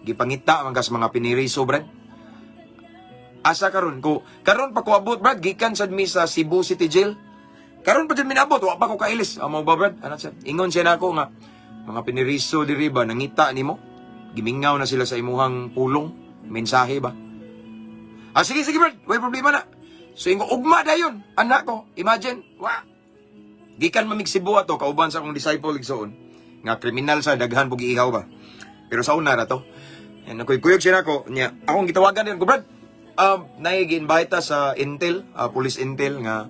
gipangita man kas mga piniriso, Brad. Asa karon ko? Karon pa ko abot, Brad, gikan sad mi sa Cebu City Jail. Karon pa jud minabot, wa pa ko kailis." "Amo ba, Brad?" Ana siya. Ingon siya nako nga mga piniriso diri ba nangita nimo? Gimingaw na sila sa imuhang pulong, mensahe ba? "Ah, sige, sige, Brad, way problema na." So ingo ugma dayon, anak ko, imagine, wa. Gikan mamig Cebu ato kauban sa akong disciple, igsoon, nga kriminal sa daghan pug ihaw ba. Pero sa una ra to. Yan nagkuyog siya nako niya. Akong gitawagan din ko, "Brad. Naay gi-invite ta sa Intel, police Intel nga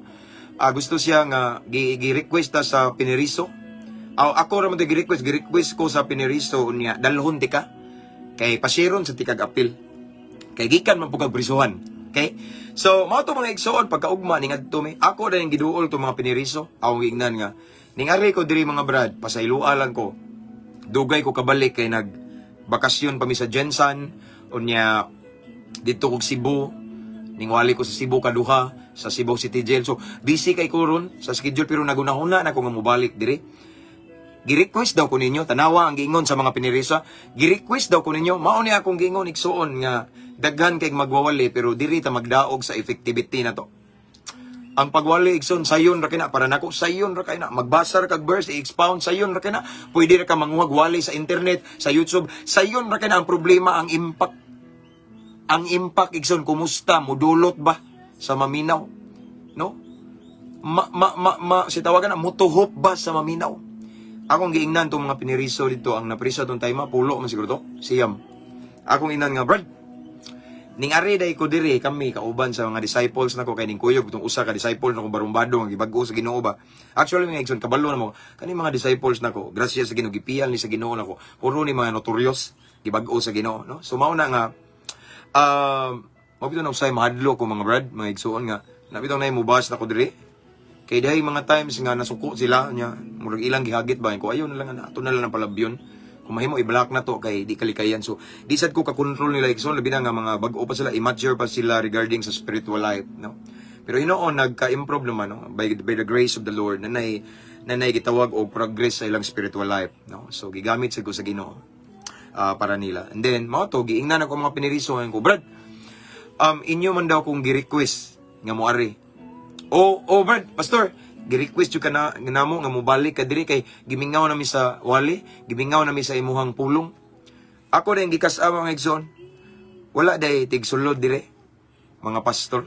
gusto siya nga gi-request ta sa Pineriso. Ako ra man to gi-request ko sa Pineriso niya, dalhon tika kay pasiron sa tikag apil. Kay gikan man pud kag prisuhan." Okay? So, mao to, mga igsoon, pagkaugma ning adto mi. Ako na yung giduol to mga Pineriso. Akong giingnan nga ning ari ko diri, mga brad, pasayloa lang ko. Dugay ko kabalik kay nag bakasyon pa mi sa GenSan, unya dito kog Cebu, ningwali ko sa Cebu kaduha sa Cebu City Jail. So busy kay ko ron sa schedule pero nagunahuna na ko nga mobalik diri. Gi-request daw ko ninyo, tanawa ang giingon sa mga pinirisa, gi-request daw ko ninyo. Mao ni akong giingon, igsuon, nga daghan kay magwawali pero diri ta magdaog sa effectivity na to. Ang pagwali, igsoon, sayon ra kay na para nako, sayon ra kay na. Magbasa ra kag verse, i-expound, sayon ra kay na. Pwede ra ka manguhag wali sa internet, sa YouTube, sayon ra kay na. Ang problema, ang impact. Ang impact, igsoon, kumusta mudulot ba sa maminaw, no? Ma ma ma, ma si tawagan na mutuhop ba sa maminaw? Akong giingnan tong mga piniriso dito, ang napriso tong time pulo man siguro to, siyam. Akong ingnan nga, "Brad, ning ari day ko diri kami kauban sa mga disciples nako kay ning kuyog tong usa ka disciple nako barumbado nga gibag-o sa Ginoo ba." Actually, mga igsoon, kabalo na mo kani mga disciples nako, grasya sa Ginoo, gipiyal ni sa Ginoo nako. Puro ni mga notorious gibag-o sa Ginoo, no? So mao na nga mao bitaw na usay mahadlo ko, mga brad, mga igsoon, nga na bitaw na mubas nako diri. Kay dahil mga times nga nasuko sila nya, murag ilang gihagit ba ko, ayo na lang na ato na lang ang palabyon. Kung mahimo i-block na to kay di kalikayan. So di sad ko ka-control nila, igsoon, labi na nga mga bag-o pa sila, immature pa sila regarding sa spiritual life, no? Pero hinuon nagka-improve naman, no, by the grace of the Lord, nanay na gitawag og progress sa ilang spiritual life, no? So gigamit sa ko sa Ginoo para nila. And then mao to, giingnan ako mga piniriso ko, "Brad, inyo man daw kong gi-request nga moari." Oh, Brad, pastor, gi-request jud ka na namo nga mobalik ka diri kay gimingaw nami sa wali, gimingaw nami sa imuhang pulong. Ako na yung gikas-a, mga igsoon. Wala day tigsulod dire, mga pastor.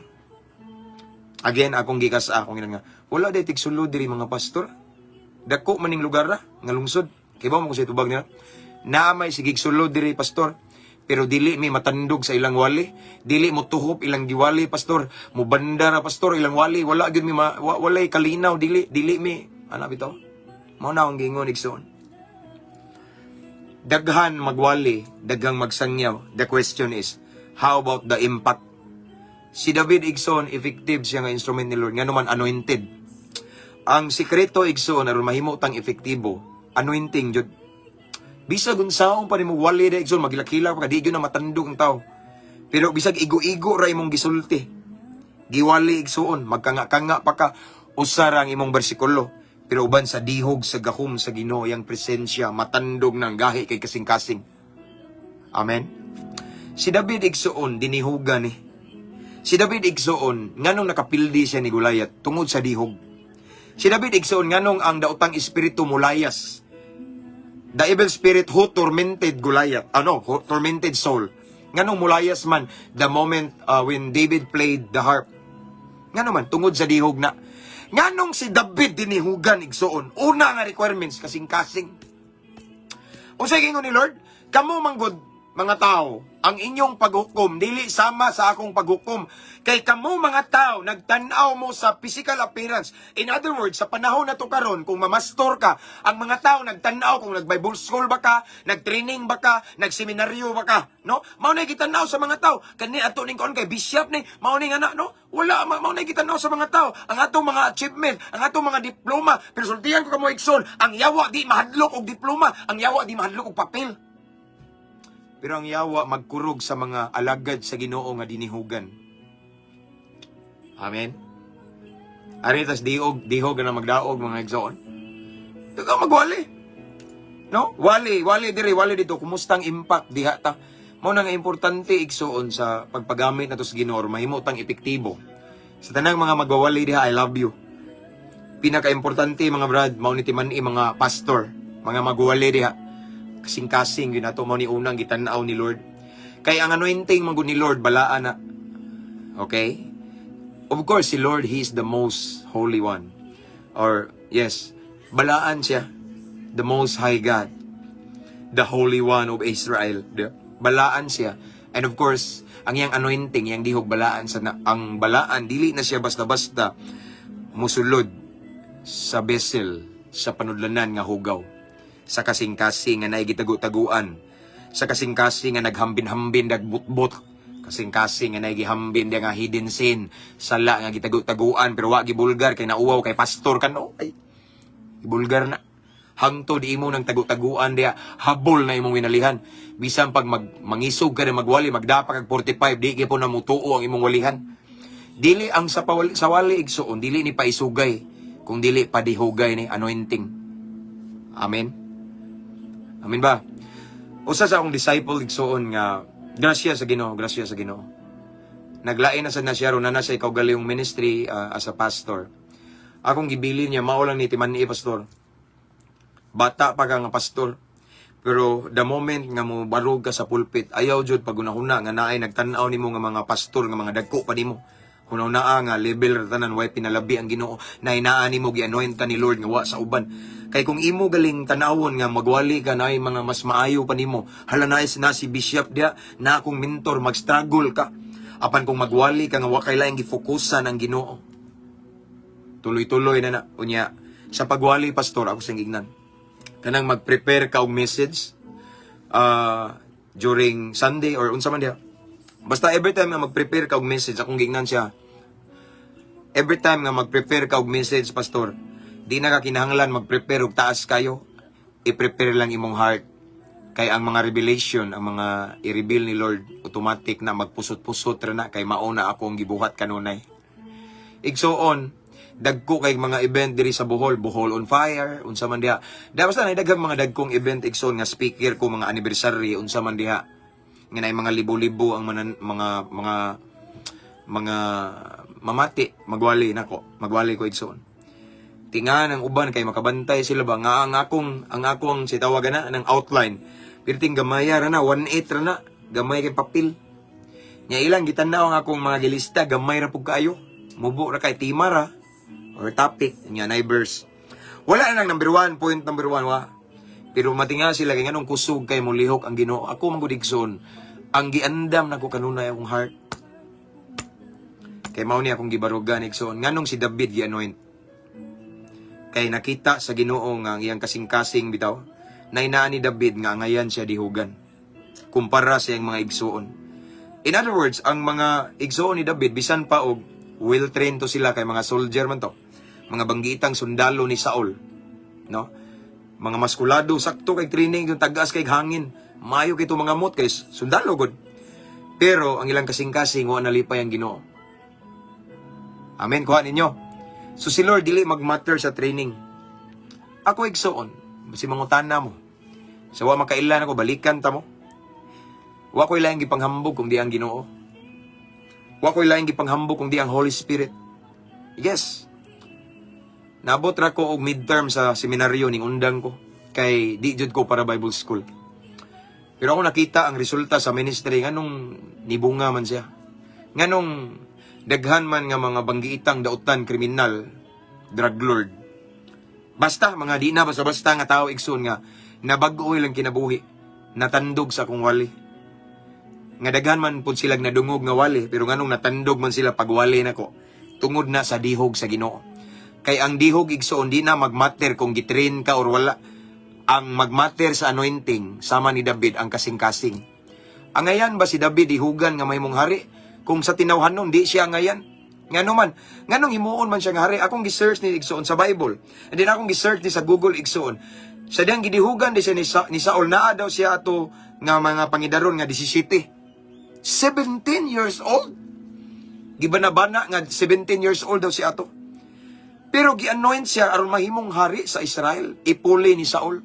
Again, akong gikas-a, akong nga. Wala day tigsulod diri, mga pastor. Dako maning lugar ra, nga lungsod. Kay ba mo ko sa tubag nila? Naa may sigig sulod diri, pastor. Pero dili mi matandog sa ilang wali, dili mo tuhop ilang giwali, pastor. Mo bandara, pastor, ilang wali, wala gyud mi walay kalinaw, dili dili mi ana bitaw. Mao na akong giingon, igsoon. Daghan magwali, daghang magsangyaw. The question is, how about the impact? Si David, igsoon, effective siya nga instrument ni Lord, ngano man anointed. Ang sikreto, igsoon, aron mahimo tang epektibo, anointing jud. Bisag unsaon pa nimo wali da, igsoon, magilakila pa ka, di gyud na matandog ang tao. Pero bisag igo-igo ra imong gisulti. Giwali, igsoon, magkanga-kanga pa ka, usa ra ang imong bersikulo. Pero uban sa dihog sa gahom sa Ginoo, yang presensya matandog ng gahi kay kasing-kasing. Amen. Si David, igsoon, dinihugan ni. Si David, igsoon, nganong nakapildi siya ni Goliath? Tungod sa dihog. Si David, igsoon, nganong ang daotang espiritu mulayas? The evil spirit who tormented Goliath, ano, who tormented Saul. Nganong mulayas man the moment when David played the harp? Ngano man, tungod sa dihog na. Nganong si David dinihugan, igsoon? Una nga requirements, kasing-kasing. Unsay gingon ni Lord? "Kamo manggod mga tao, ang inyong paghukom dili sama sa akong paghukom. Kay kamo mga tao nagtan-aw mo sa physical appearance." In other words, sa panahon na to karon, kung mamastor ka, ang mga tao nagtan-aw kung nag-Bible school ba ka, nag-training ba ka, nagseminaryo ba ka, no? Mao na gitan-aw sa mga tao. Kani ato ning kon kay bishop ni, mao ni nga na, no? Wala mao na gitan-aw sa mga tao ang atong mga achievement, ang atong mga diploma. Pero sultihan ko kamo, igsoon, ang yawa di mahadlok og diploma, ang yawa di mahadlok og papel. Pero ang yawa magkurog sa mga alagad sa Ginoo nga dinihugan. Amen. Ari tas diog, dihog na magdaog, mga igsoon. Ikaw magwali. No? Wali, wali diri, wali dito. Kumusta ang impact diha ta? Mao na nga importante, igsoon, sa pagpagamit nato sa Ginoo, mahimo tang epektibo. Sa tanang mga magwawali diha, I love you. Pinaka-importante, mga brad, mao ni timan-i mga pastor, mga magwawali diha. Kasing-kasing yun ato, mao ni unang gitan-aw ni Lord. Kay ang anointing man gud ni Lord, balaan na. Okay? Of course, si Lord, He is the most holy one. Or, yes, balaan siya. The most high God. The Holy One of Israel. Di ba? Balaan siya. And of course, ang iyang anointing, iyang dihog balaan sa na, ang balaan, dili na siya basta-basta musulod sa vessel, sa panudlanan nga hugaw. Sa kasing-kasing nga naigitago-taguan. Sa kasing-kasing nga naghambin-hambin, nagbutbot. Kasing-kasing nga naigihambin nga hidden sin. Sala nga gitago-taguan pero wa gibulgar kay nauwaw kay pastor ka, no. Ay, ibulgar na. Hangtod imo nang tago-taguan diha, habol na imong winalihan. Bisan pag mangisog ka na magwali, magdapa kag 45, di gyud po na mutuo ang imong walihan. Dili ang sa, pawali, sa wali, igsoon, dili ni paisugay, kung dili padihugay ni anointing. Amen. Amen ba? Usa sa akong disciple, igsoon, nga grasya sa Ginoo, grasya sa Ginoo. Naglain na sa na siya ron na na sa ikaw galingong ministry as a pastor. Akong gibilin niya, mao lang ni timan-i, pastor. Bata pa ka nga pastor. Pero the moment nga mo barog ka sa pulpit, ayaw jud pagunahuna nga naay nagtan-aw nimo nga mga pastor nga mga dagko pa nimo. Hunahunaa nga level ra tanan, way pinalabi ang Ginoo na inaa nimo gi-anoint ka ni Lord nga wa sa uban. Kay kung imo galing tanawon nga magwali ka naay mga mas maayo pa nimo, hala na na si bishop diha na akong mentor, mag-struggle ka. Apan kung magwali ka nga wa kay laing gifokusan ang Ginoo. Tuloy-tuloy na na unya sa pagwali, pastor, ako sing gignan kanang mag-prepare ka og message during Sunday or unsa man diha. Basta every time nga mag-prepare ka og message, akong gingnan siya. Every time nga mag-prepare ka og message, pastor, di na ka kinahanglan mag-prepare og taas kayo. I-prepare lang imong heart. Kay ang mga revelation, ang mga i-reveal ni Lord, automatic na magpusot-pusot ra na kay mao na akong gibuhat kanunay. Igsoon, Dagko kay mga event diri sa Bohol, Bohol on Fire, unsa man diha. Da basta na daghang mga dagkong event, igsoon, nga speaker ko, mga anniversary, unsa man diha. Nga naay mga libo-libo ang manan, mga mamati, magwali nako, magwali ko, igsoon. Tinga ng uban kay makabantay sila ba nga ang akong si tawagan na ng outline. Pirting gamaya ra na, 1/8 ra na, gamay kay papel. Nya ilang gitan-aw ang akong mga gilista, gamay ra pug kaayo. Mubo ra kay tema ra or topic nya neighbors. Wala na lang number one, point number one, wa. Pero matinga sila kay nganong kusog kay molihok ang Ginoo. Ako man gud, igsoon, ang giandam nako kanunay akong heart. Kay mao ni akong gibarugan, igsoon. Nganong si David gi-anoint? Kay nakita sa Ginoo nga ang iyang kasing-kasing bitaw. Nainaan ni David nga angayan siya dihugan kumpara sa iyang mga igsuon. In other words, ang mga igsuon ni David, bisan pa og well trained to sila kay mga soldier man to. Mga banggiitang sundalo ni Saul, no? Mga maskulado, sakto kay training, yung tagas kay hangin. Mayo kay to mga mot kay sundalo gud. Pero ang ilang kasing-kasing, wa nalipay ang Ginoo. Amen, kuha ninyo. So si Lord dili magmatter sa training. Ako, igsuon, si mangutana mo. Sa wa makailan ako, balikan ta mo. Wa ko'y laing gipanghambog kung di ang Ginoo. Wa ko'y laing gipanghambog kung di ang Holy Spirit. Yes. Nabot ra ko og midterm sa seminaryo ning undang ko kay di jud ko para Bible school. Pero ako nakita ang resulta sa ministry, nganong nibunga man siya. Nganong daghan man nga mga banggiitang dautan kriminal, drug lord. Basta mga di na basta-basta nga tao, igsoon, nga nabag-o ilang kinabuhi, natandog sa akong wali. Nga daghan man pud sila nadungog nga wali, pero nganong natandog man sila pagwali nako tungod na sa dihog sa Ginoo. Kay ang dihog, igsoon, di na magmatter kung gitrain ka or wala. Ang magmatter sa anointing, sama ni David, ang kasing-kasing. Angayan ba si David ihugan nga mahimong hari? Kung sa tinawhanon, di siya angayan. Ngano man, nganong himuon man siya nga hari? Akong gi-search ni, igsoon, sa Bible. And then akong gi-search ni sa Google, igsoon. Sa diyang gidihugan di siya ni Saul, naa daw siya ato nga mga pangidaron nga 17. 17 years old. Gibana-bana nga 17 years old daw siya ato. Pero gi-anoint siya aron mahimong hari sa Israel, ipuli ni Saul.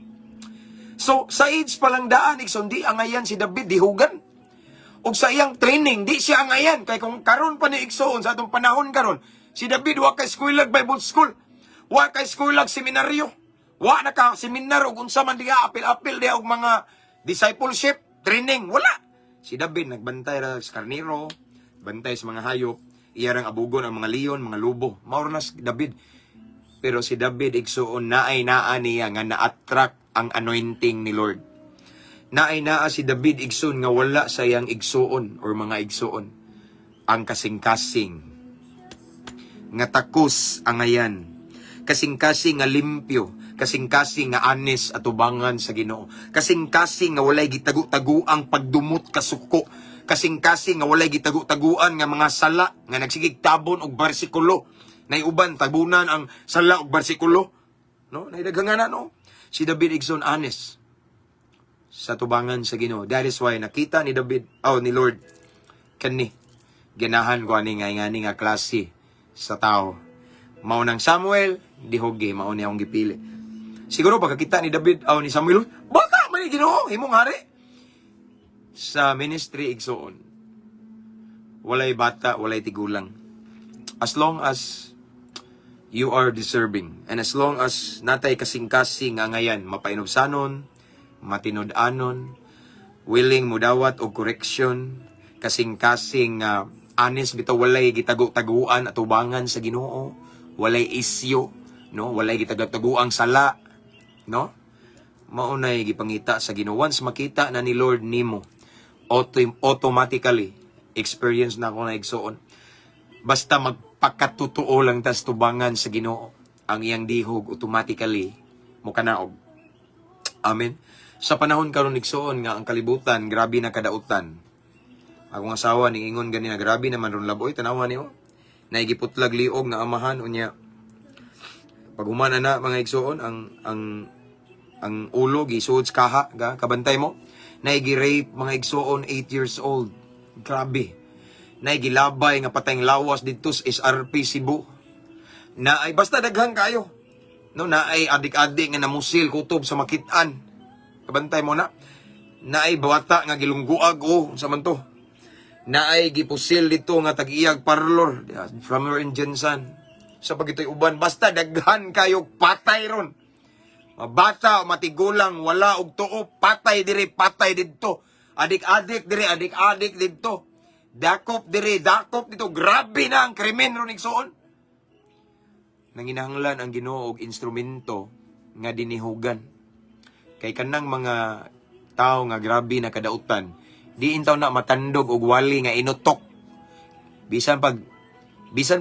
So, sa age pa lang daan, igsoon, di angayan si David dihugan. Ug sa iyang training, di siya angayan. Kay kung karon pa ni, igsoon, sa atong panahon karon, si David wa kay eskwela, Bible school. Wa kay eskwela, seminaryo. Wa na ka seminar ug unsa man diha, apil-apil diha og mga discipleship training, wala. Si David nagbantay ra sa karniro, bantay sa mga hayop, iya rang abugon ang mga leon, mga lobo. Mao ra na si David. Pero si David, igsuon, naay naa niya nga na-attract ang anointing ni Lord. Naay naa si David, igsoon, nga wala sa iyang igsuon or mga igsuon. Ang kasing-kasing nga takos angayan. Kasing-kasing nga limpyo, kasing-kasing nga honest atubangan sa Ginoo. Kasing-kasing nga walay gitagu-taguang pagdumot kasuko. Kasing-kasing nga walay gitagu-taguan nga mga sala nga nagsigig tabon og bersikulo. Nay uban tabunan ang sala og bersikulo. No, nay daghang nga na, no. Si David, igsoon, honest sa tubangan sa Ginoo. That is why nakita ni David, oh, ni Lord, kani ganahan ko ani nga ngani nga klase sa tao. Mao nang Samuel, dihogi, mao ni akong gipili. Siguro pagkakita ni David, oh, ni Samuel, bata man ni Ginoo, himong hari. Sa ministry, igsoon, walay bata, walay tigulang. As long as you are deserving and as long as natay kasing-kasing nga ngayan, mapainubsanon, matinud-anon, willing mudawat og correction, kasing-kasing nga honest bitaw, walay gitago-taguan atubangan sa Ginoo, walay isyo, no, walay gitago-taguang sala, no? Mao nay gipangita sa Ginoo. Once makita na ni Lord nimo, automatically experience na ako na, igsoon. Basta magpakatotoo lang tas tubangan sa Ginoo, ang iyang dihog automatically mokanaog. Amen. Sa panahon karon, igsoon, nga ang kalibutan grabe na kadautan. Akong asawa ning ingon gani na grabe naman ron laboy, tanawa niyo. Naigiputlag liog nga amahan unya. Pag humana na, mga igsoon, ang ulo gisuod sa kaha ga kabantay mo. Naigi-rape, mga igsoon, 8 years old. Grabe. Naigilabay nga patayng lawas didto sa SRP Cebu. Naay basta daghan kayo. No, naay adik-adik nga namusil kutob sa makitaan. Kabantay mo na. Naay bata nga gilungguag, oh, unsa man to. Naay gipusil dito nga tag-iyag parlor from your in GenSan. Sa pagitoy uban, basta daghan kayo patay ron. Mabata o matigulang, wala og tuo, patay diri, patay didto. Adik-adik diri, adik-adik didto. Dakop diri, dakop dito. Grabe na ang krimen ron, igsuon. Nanginahanglan ang Ginoo og instrumento nga dinihugan. Kay kanang mga tao nga grabe na kadautan, di intaw na matandog og wali nga inutok. Bisan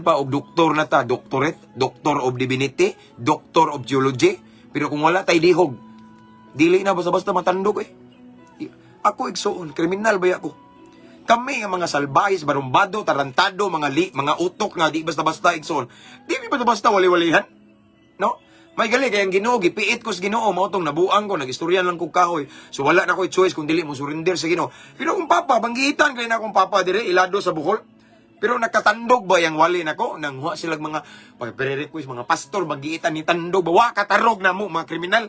pa og doktor na ta, doctorate, doctor of divinity, doctor of theology, pero kung wala tay dihog, dili na basta-basta matandog eh. Ako, igsuon, kriminal ba ako? Kami nga mga salbahis, barumbado, tarantado, mga utok nga di basta-basta, igsuon. Di mi basta-basta wali-walihan. No? May gali kay ang Ginoo gipiit ko sa Ginoo, mao tong nabuang ko, nagistoryan lang kog kahoy. So wala na ko'y choice kung dili mo surrender sa Ginoo. Pero kung papa, banggitan kay na akong papa dire ilado sa Bohol. Pero nakatandog ba yang wali nako nang huwa sila mga pag-request mga pastor banggitan ni tandog ba, wa katarog na mo mga kriminal.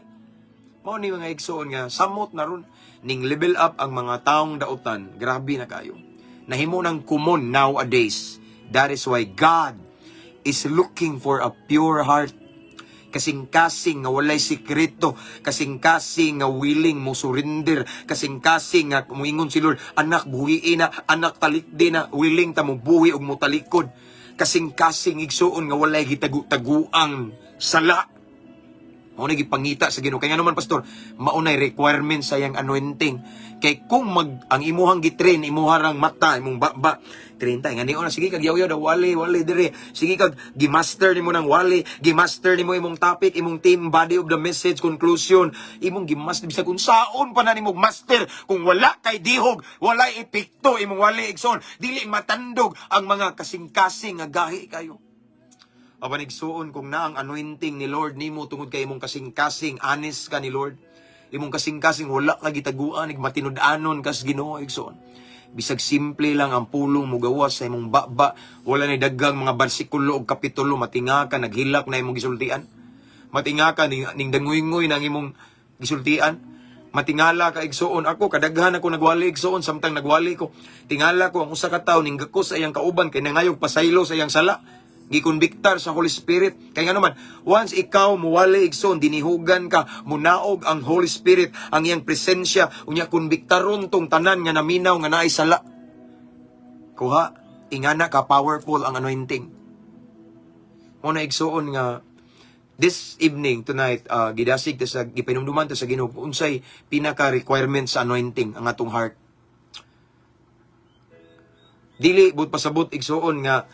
Mao ni, mga igsoon, nga samot na ron ning level up ang mga taong dautan, grabe na kayo. Nahimo ng common nowadays. That is why God is looking for a pure heart. Kasing-kasing nga walay sikreto, kasing-kasing nga willing mo surrender, kasing-kasing nga muingon si Lord, "Anak, buhiin na, anak, talikdi na," willing ta mo buhi ug mo talikod. Kasing-kasing, igsuon, nga walay gitagu-taguang sala. Mao na gipangita sa Ginoo. Kay nga naman, pastor, mao nay requirement sa iyang anointing. Kay kung mag ang imuhang gitrain, imuha rang mata, imong baba, train ta nga niyo na sige kag yaw daw wali wali dire. Sige kag gimaster nimo ng wali, gimaster nimo imong topic, imong theme, body of the message, conclusion, imong gimaster bisag kung saon pa na nimo master, kung wala kay dihog, walay epekto imong wali, igsoon. Dili matandog ang mga kasing-kasing nga gahi kayo. Apan, igsuon, kung na ang anointing ni Lord nimo tungod kay imong kasing-kasing, honest ka ni Lord. Imong kasing-kasing wala ka gitaguan, matinud-anon kas Ginoo, igsuon. Bisag simple lang ang pulong mo gawas sa imong baba, wala ni dagang mga bersikulo og kapitulo, matinga ka, naghilak na imong gisultian. Matinga ka ning danguy-nguy na ang imong gisultian. Matingala ka, igsuon. Ako, kadaghan ako nagwali, igsuon, samtang nagwali ko. Tingala ko ang usa ka tawo ning gakos sa iyang kauban kay nangayog pasaylo sa iyang sala, gikonbiktar sa Holy Spirit. Kaya nga naman, once ikaw muwali, igsoon, dinihugan ka, munaog ang Holy Spirit, ang iyang presensya, unya konbiktaron tong tanan nga naminaw nga naay sala. Kuha, ingana ka powerful ang anointing. Mao na, igsuon, nga this evening, tonight, gidasig ta sa gipinumduman ta sa Ginoo kung unsay pinaka requirement sa anointing, ang atong heart. Dili but pasabot, igsuon, nga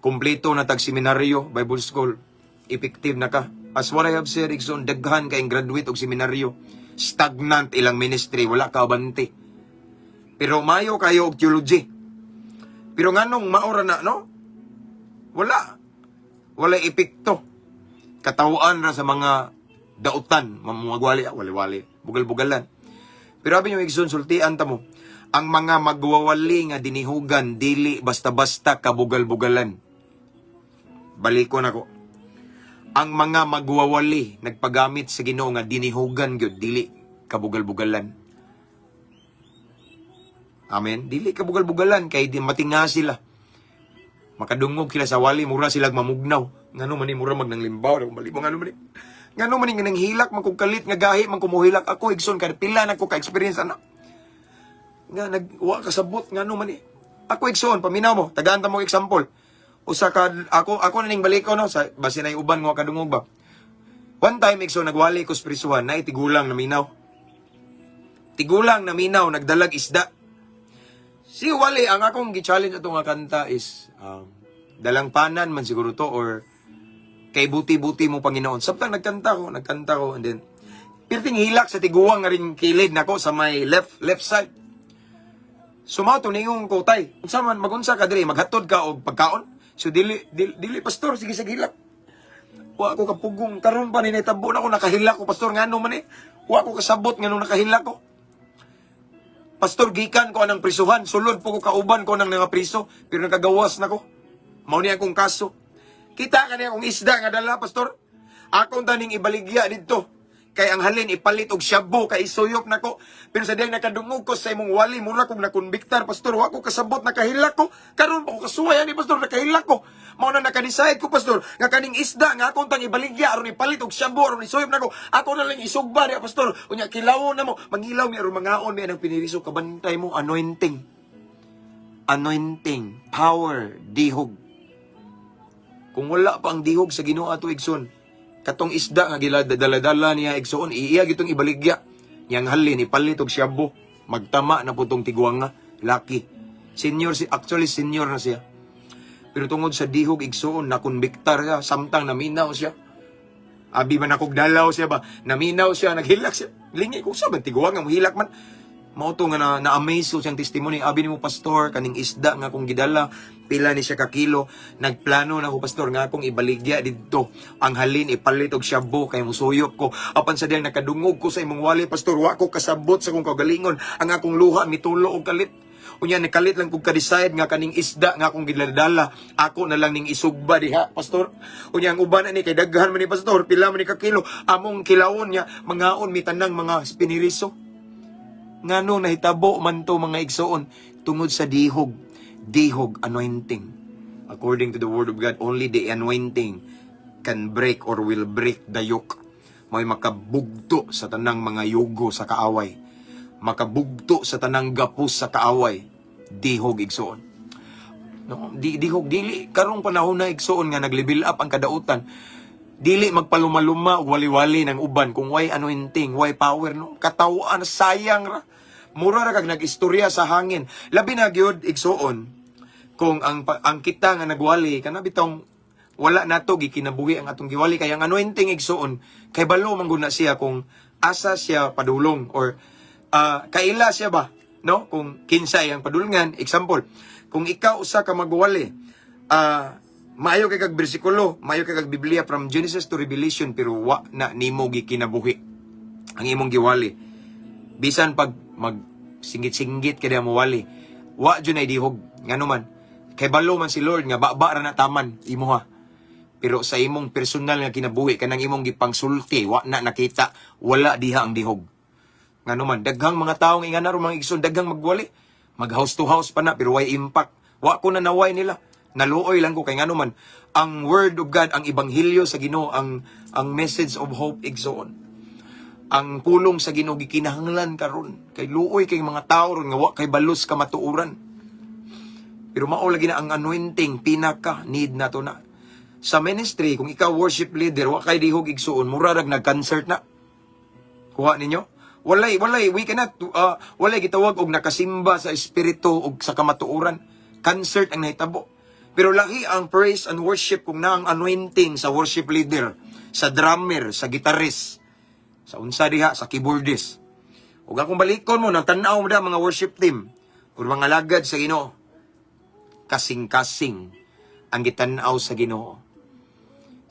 kumpleto na tag seminaryo, Bible school, effective na ka. As what I have said, igsoon, daghan kay graduate og seminaryo, stagnant ilang ministry, wala ka abante. Pero mayo kayo og theology. Pero nganong maora na, no? Wala. Wala epekto. Katawaan ra sa mga dautan, mamagwali, wali-wali, bugal-bugalan. Pero abi niyo, igsoon, sultian ta mo. Ang mga magwawali nga dinihugan, dili basta-basta kabugal-bugalan. Balikon ako. Ang mga magwawali nagpagamit sa Ginoo nga dinihugan gyud, dili kabugal-bugalan. Amen. Dili kabugal-bugalan kay di matinga sila. Makadungog sila sa wali, mura sila mamugnaw. Ngano man ni mura magnanglimbaw, bali mo ngano man ni. Ngano man ni nga nanghilak man kog kalit nga gahi man kumuhilak ako, igsoon, kay pila na ko ka experience ana. Nga nag wa kasabot ngano man ni. Ako, igsoon, paminaw mo, tagaan ta mo example. Usa ka ako na ning baliko, no, sa basin ay uban nga kadungog ba. One time, igsoon, nagwali ko sa prisuhan, na tigulang naminaw. Tigulang naminaw, nagdalag isda. Si wali, ang akong gi-challenge ato nga kanta is "Dalangpanan" man siguro to or "Kay Buti-Buti Mo Panginoon." Samtang nagkanta ko and then pirting hilak sa tiguang nga ring kilid nako sa may left left side. Sumato ningong ko, "Tay, unsa man magunsa ka diri, maghatod ka og pagkaon?" So dili dili, dili pastor, sige sige hilak. Wa ko kapugong karon pa ni nahitabo na ko nakahilak ko, pastor, ngano man eh. Wa ko kasabot ngano nakahilak ko. Pastor, gikan ko anang prisuhan, sulod po ko kauban ko ng nga priso, pero nakagawas na ko. Mao ni akong kaso. Kita ka niya kung isda nga dala, pastor. Akong taning ibaligya didto. Kay ang halin ipalit og shabu kay isuyop nako. Pero sa diyang nakadungog ko sa imong wali, mura kog nakonbiktar, pastor. Wa ko kasabot, nakahilak ko. Karon pa ko kasuway ani, pastor, nakahilak ko. Mao na naka-decide ko, pastor, nga kaning isda nga akong tang ibaligya aron ipalit og shabu aron isuyop nako. Ako na lang isugba diha, pastor. Unya kilawon na mo, mangilaw mi aron mangaon mi anang piniriso. Kabantay mo, anointing. Anointing, power, dihog. Kung wala pa ang dihog sa Ginoo ato, igsoon, katong isda nga gila dala-dala niya, igsoon, iya gitong ibaligya. Yang halin ipalit og shabu, magtama na putong tiguanga, laki. Senior si, actually senior na siya. Pero tungod sa dihog, igsoon, nakonbiktar siya samtang naminaw siya. Abi man akong dalaw siya ba? Naminaw siya, naghilak siya. Lingi ko sa ban tiguang nga mohilak man. Mao to nga na, na-amaze ko siyang testimony. Abi nimo, pastor, kaning isda nga akong gidala, pila ni siya ka kilo. Nagplano na ko, pastor, nga akong ibaligya didto. Ang halin ipalit og shabu kay musuyop ko. Apan sa diyang nakadungog ko sa imong wali, pastor, wa ko kasabot sa akong kaugalingon. Ang akong luha mitulo og kalit. Unya nakalit lang kog ka-decide nga kaning isda nga akong gidala, ako na lang ning isugba diha, pastor. Unya ang uban ani kay daghan man ni, pastor, pila man ni ka kilo. Among kilawon niya, mangaon mi tanang mga piniriso. Ngano nahitabo man to, mga igsoon? Tungod sa dihog, dihog, anointing. According to the word of God, only the anointing can break or will break the yoke. May makabugto sa tanang mga yugo sa kaaway. Makabugto sa tanang gapos sa kaaway. Dihog, igsoon. No, di dihog dili karong panahon na, igsoon, nga nag-level up ang kadautan. Dili magpalumaluma og wali-wali ng uban kung way anointing, way power, no. Katawaan, sayang ra. Mura ra kag nag-istorya sa hangin. Labi na gyud, igsoon, kung ang kita nga nagwali kana bitong wala nato gikinabuhi ang atong giwali, kay ang anointing, igsoon, kay balo man gud na siya kung asa siya padulong or kaila siya ba, no, kung kinsa iyang padulngan. Example, kung ikaw usa ka magwali, maayo kay kag bersikulo, maayo kay kag Biblia from Genesis to Revelation, pero wa na nimo gikinabuhi ang imong giwali, bisan pag mag singgit-singgit kay mo wali, wa jud nay dihog. Ngano man, kay balo man si Lord nga baba ra na taman imuha, pero sa imong personal nga kinabuhi, kanang imong gipangsulti, wa na nakita, wala diha ang dihog. Ngano man, daghang mga taong ingana ron, mga igsoon, daghang magwali, mag house to house pa na, pero way impact. Wa ko na naway nila, naluoy lang ko, kay ngano man, ang word of God, ang ebanghelyo sa Ginoo, ang message of hope, igsoon, ang pulong sa Ginoo gikinahanglan karon, kay luoy kay mga tao ron nga wa kay balos kamatuoran. Pero mao lagi na ang anointing, pinaka need nato na sa ministry. Kung ikaw worship leader, wa kay dihog, igsuon, mura rag nag-concert na. Kuha ninyo, walay we cannot walay gitawag og nakasimba sa espiritu og sa kamatuoran. Concert ang nahitabo. Pero lahi ang praise and worship kung naa ang anointing sa worship leader, sa drummer, sa guitarist, sa unsa diha, sa keyboardist. Ug akong balikon mo nang tan-aw mo da mga worship team ug mga lagad sa Ginoo. Kasing-kasing ang gitan-aw sa Ginoo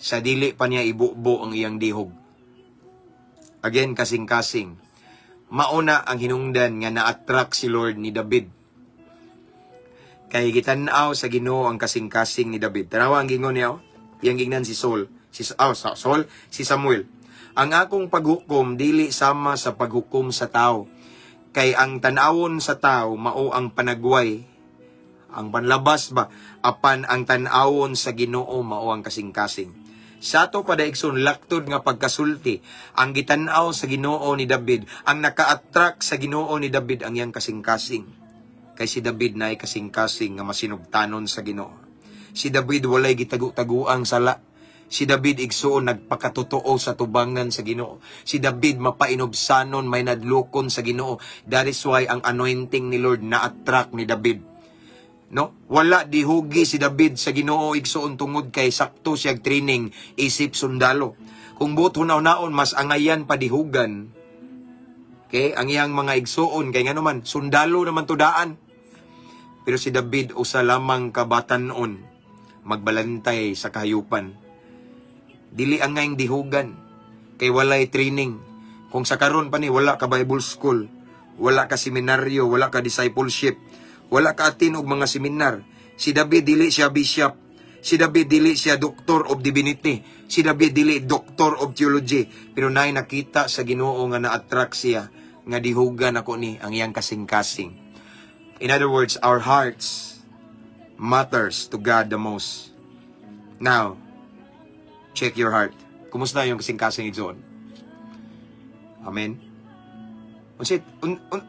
sa dili pa niya ibubo ang iyang dihog. Again, kasing-kasing. Mauna ang hinungdan nga na-attract si Lord ni David. Kay gitan-aw sa Ginoo ang kasing-kasing ni David. Tanawa ang gingon niya, oh. Iyang gingnan si Saul, si oh, sa Saul, si Samuel. "Ang akong paghukom dili sama sa paghukom sa tao. Kay ang tan-awon sa tao mao ang panagway, ang panlabas ba, apan ang tan-awon sa Ginoo mao ang kasing-kasing." Sa ato pa, igsoon, laktod nga pagkasulti, ang gitan-aw sa Ginoo ni David, ang naka-attract sa Ginoo ni David, ang iyang kasing-kasing. Kay si David naay kasing-kasing nga masinugtanon sa Ginoo. Si David walay gitagu-taguang sala. Si David, igsuon, nagpakatotoo sa tubangan sa Ginoo. Si David mapainubsanon, may nadlokon sa Ginoo. That is why ang anointing ni Lord na-attract ni David. No? Wala dihugi si David sa Ginoo, igsuon, tungod kay sakto siya training isip sundalo. Kung buot hunaw-naon, mas angayan pa dihugan. Okay? Ang iyang mga igsuon, kay ngano man, sundalo naman tudaan. Pero si David usa lamang ka batanon magbalantay sa kahayupan. Dili angayng dihugan kay walay training. Kung sa karon pa ni wala ka Bible school, wala ka seminaryo, wala ka discipleship, wala ka attend og mga seminar. Si David dili siya bishop, Si David dili siya doctor of divinity. Si David dili doctor of theology. Pero naay nakita sa Ginoo nga na-attract siya nga dihugan ako ni ang iyang kasing-kasing. In other words, our hearts matters to God the most. Now, check your heart. Kumusta yung kasing-kasing, igsoon? Amen. Unsa un, un,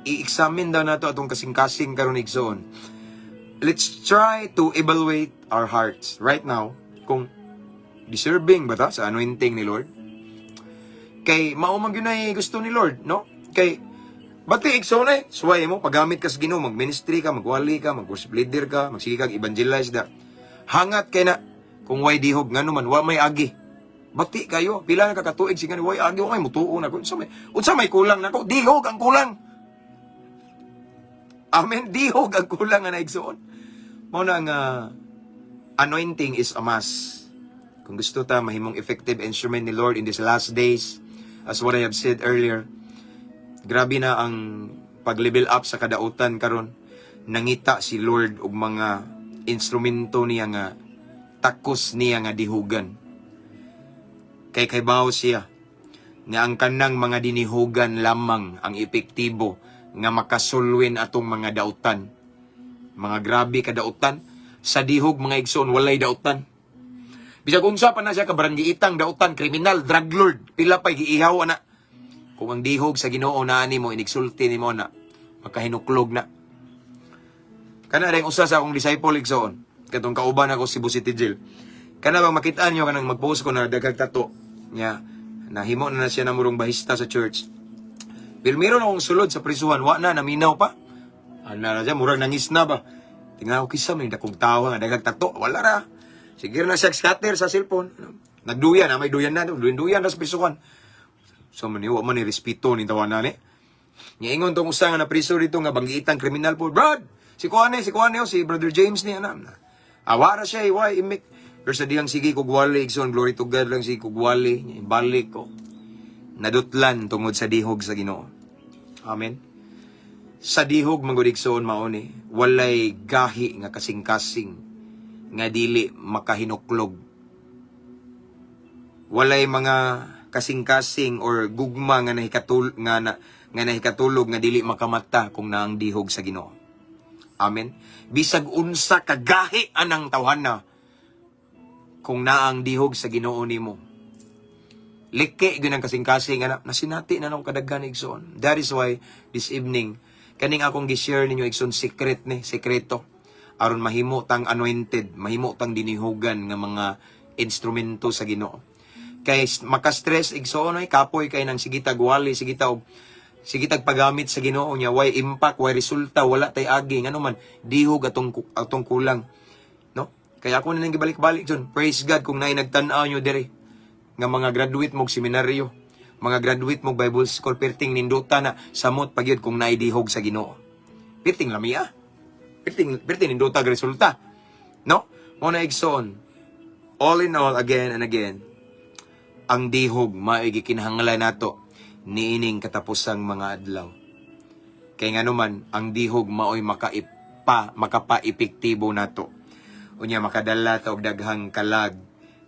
i-examine daw nato atong kasing-kasing karon, igsoon. Let's try to evaluate our hearts right now kung deserving ba ta sa anointing ni Lord. Kay mao man gyud nay gusto ni Lord, no? Kay bati, igsoon, eh, suway mo paggamit ka sa Ginoo, mag-ministry ka, magwali ka, mag-worship leader ka, magsige kag evangelize da. Hangat kay na kung way dihog, ngano man wa may agi. Bati kayo, pila na kakatuig sige way agi, wa may mutuo na ko. Unsa may kulang nako? Dihog ang kulang. Amen, dihog ang kulang nga naigsoon. Mao na nga anointing is a must. Kung gusto ta mahimong effective instrument ni Lord in these last days, as what I have said earlier, grabe na ang pag-level up sa kadautan karon. Nangita si Lord og mga instrumento niya nga takos niya nga dihugan. Kay kaybaw siya nga ang kanang mga dinihugan lamang ang epektibo nga makasulwin atong mga dautan. Mga grabe kadautan. Sa dihog, mga igsoon, walay dautan. Bisag unsa pa na siya kabaranggiitang dautan, kriminal, drug lord, pila pa'y giihaw ana. Kung ang dihog sa Ginoo naa nimo, inigsulti nimo na, makahinuklog na. Kana rin usa sa akong disciple, igsoon. Katong kauban ako si Cebu City Jail. Kana bang makita niyo kanang magpost ko na daghang tato niya, nahimo na na siya na murong bahista sa church. Pero meron akong sulod sa prisuhan, wa na naminaw pa. Ana na siya, murag nangis na ba. Tingnan ko kisa may dakong tawa nga daghang tato, wala ra. Sige na siya scatter sa cellphone. Nagduyan na, may duyan na, duyan-duyan na sa prisuhan. So man, wa man ni respeto ni tawanan ni. Niingon tong usa nga na priso dito nga banggiitang kriminal po. "Brad, si Kuane, oh, si Brother James ni ana." Awara siya, eh, why imik. Pero sa dihang sige kog wali, igsoon, glory to God lang, sige kog wali, balik ko. Nadutlan tungod sa dihog sa Ginoo. Amen. Sa dihog man gud, igsoon, mao ni, walay gahi nga kasing-kasing nga dili makahinuklog. Walay mga kasing-kasing or gugma nga nahikatulog nga dili makamata kung naang dihog sa Ginoo. Amen. Bisag unsa kagahi anang tawhana, kung naang dihog sa Ginoo nimo, liki gyud ang kasing-kasing ana. Nasinati na nung kadaghan, igsoon. That is why this evening, kaning akong gi-share ninyo, igsoon, secret ni, sekreto aron mahimo tang anointed, mahimo tang dinihugan nga mga instrumento sa Ginoo. Kay maka-stress, igsoon, ay kapoy kay nang sige tag wali, sige tag paggamit sa Ginoo nya way impact, way resulta, wala tay agi. Ngano man, dihog atong kulang, no? Kaya ako na nang gibalik-balik dun. Praise God kung naay nagtan-aw nyo diri nga mga graduate mog seminaryo, mga graduate mog Bible school, perting ninduta na, samot pagyud kung naay dihog sa Ginoo. Perting lamia. Perting ninduta ang resulta. No? Mo na, igsoon. All in all, again and again, ang dihog mao'y gikinahanglan nato niining katapusang mga adlaw. Kay ngano man, ang dihog maoy makapa-epektibo nato. Unya makadala ta og daghang kalag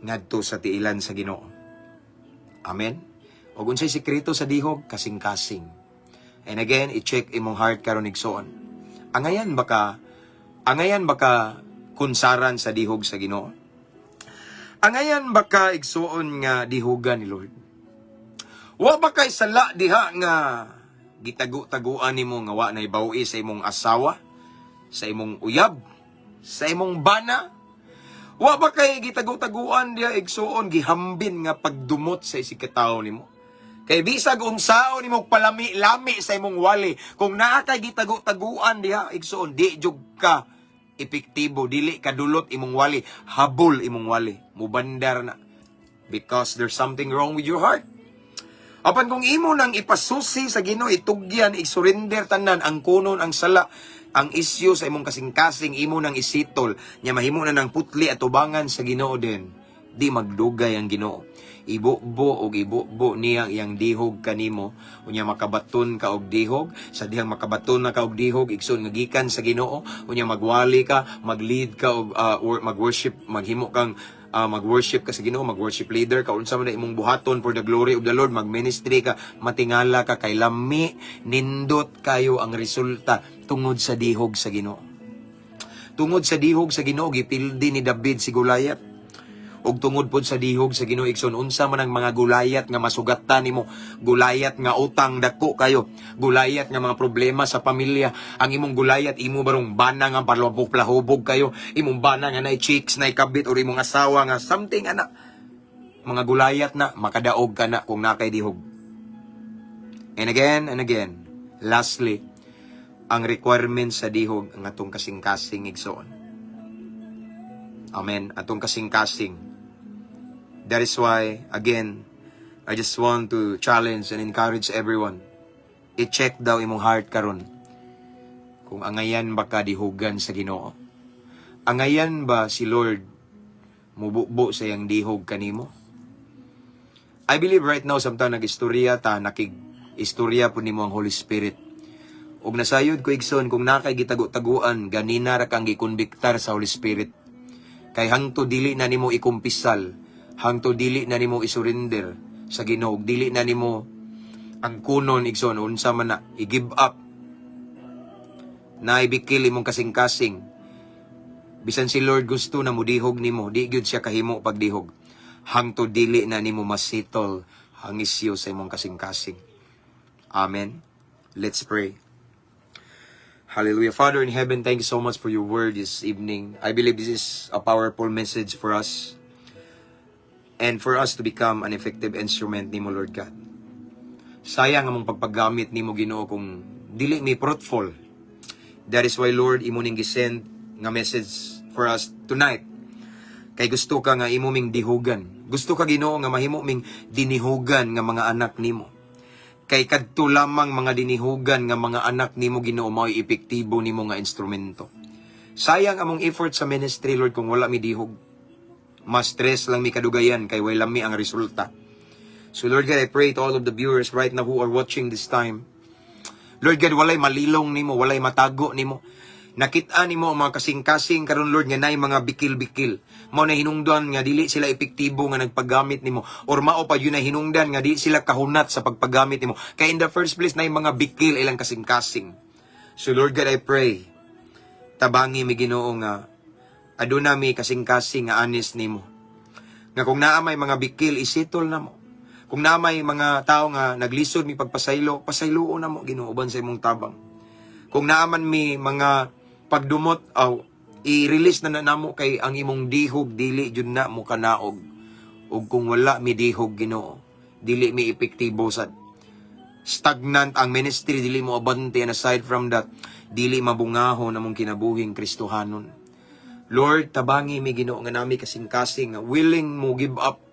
ngadto sa tiilan sa Ginoo. Amen. Og unsay sekreto sa dihog? Kasing-kasing. And again, i-check imong heart karon, igsoon. Angayan ba ka kunsaran sa dihog sa Ginoo? Angayan ba ka, igsuon, nga dihugan ni Lord? Wa ba kay sala diha nga gitago-taguan nimo nga wa nay bawi sa imong asawa, sa imong uyab, sa imong bana? Wa ba kay gitago-taguan diha, igsuon, gihambin nga pagdumot sa isig katawo nimo? Kay bisag unsaon nimo palami-lami sa imong wali, kung naa kay gitago-taguan diha, igsuon, di jud ka epektibo, dili kadulot imong wali, habol imong wali, mubandar na. Because there's something wrong with your heart. Apan kung imo nang ipasusi sa Ginoo, itugyan, i-surrender tanan, ang kunon ang sala, ang isyu sa imong kasing-kasing, imo nang isitol, nya mahimo na ng putli at tubangan sa Ginoo din. Di magdugay ang Ginoo. Ibubo og ibubo niya ang iyang dihog kanimo, unya makabaton ka og dihog. Sa dihang makabaton na ka og dihog, igsoon, nga gikan sa Ginoo, unya magwali ka, mag-lead ka og or mag-worship, maghimo kang mag-worship ka sa Ginoo, mag-worship leader ka, unsa man na imong buhaton for the glory of the Lord, mag-ministry ka, matingala ka kay lami, nindot kayo ang resulta tungod sa dihog sa Ginoo. Tungod sa dihog sa Ginoo, gipildi ni David si Goliath. Ug tungod pod sa dihog sa Ginoo, igsoon, unsa man ang mga Goliath nga masugatan nimo, Goliath nga utang dako kayo, Goliath nga mga problema sa pamilya, ang imong Goliath imo barong bana nga palabok plahubog kayo, imong bana nga nay chicks nay kabit or imong asawa nga something ana. Mga Goliath na makadaog ka na kung nakay dihog. And again and again, lastly, ang requirement sa dihog ang atong kasing-kasing, igsoon. Amen. Atong kasing-kasing. That is why, again, I just want to challenge and encourage everyone. I-check daw imong heart karon. Kung angayan ba ka dihugan sa Ginoo? Angayan ba si Lord mububo sa iyang dihog kanimo? I believe right now, samtang nag-istorya ta, nakig istorya po nimo ang Holy Spirit. Ug nasayod ko, igsoon, kung nakay gitago-taguan, ganina ra kang gikonbiktar sa Holy Spirit. Kay hangto dili na nimo ikumpisal, hangto dili na nimo isurrender sa Ginoo, ug dili na nimo ang kunon, igsoon, unsa man na, i-give up. Na ibikil imong kasing-kasing. Bisan si Lord gusto na mudihog nimo, di gyud siya kahimo pagdihog. Hangto dili na nimo masettle ang isyu sa imong kasing-kasing. Amen. Let's pray. Hallelujah. Father in heaven, thank you so much for your word this evening. I believe this is a powerful message for us and for us to become an effective instrument nimo, Lord God. Sayang among pagpagamit nimo, Ginoo, kung dili mi fruitful. That is why, Lord, imo ning gisend nga message for us tonight. Kay gusto ka nga imo ming dihugan. Gusto ka, Ginoo, nga mahimo ming dinihugan nga mga anak nimo. Kay kadto lamang mga dinihugan nga mga anak nimo, Ginoo, mao'y epektibo nimo nga instrumento. Sayang among effort sa ministry, Lord, kung wala mi dihog. Mas stress lang mi kadugayan kay way lami ang resulta. So Lord God, I pray to all of the viewers right now who are watching this time. Lord God, walay malilong nimo, walay matago nimo. Nakita nimo ang mga kasing-kasing karon, Lord, nga naay mga bikil-bikil. Mao na hinungdan nga dili sila epektibo nga nagpaggamit nimo or mao pa yun na hinungdan nga dili sila kahunat sa pagpagamit nimo. Kay in the first place naay mga bikil ilang kasing-kasing. So Lord God, I pray, tabangi mi, Ginoo, nga aduna mi kasing-kasing nga honest nimo. Nga kung naa may mga bikil, isettle namo. Kung naa may mga tao nga naglisod mi pagpasaylo, pasayloon namo, Ginoo, uban sa imong tabang. Kung naa man mi mga pagdumot aw i-release na namo kay ang imong dihog dili jud na mo kanaog. Ug kung wala mi dihog, Ginoo, dili mi epektibo sad. Stagnant ang ministry, dili mo abante, and aside from that, dili mabungahon among kinabuhing Kristohanon. Lord, tabangi mi, Ginoo, nga nami kasing-kasing nga willing mo give up,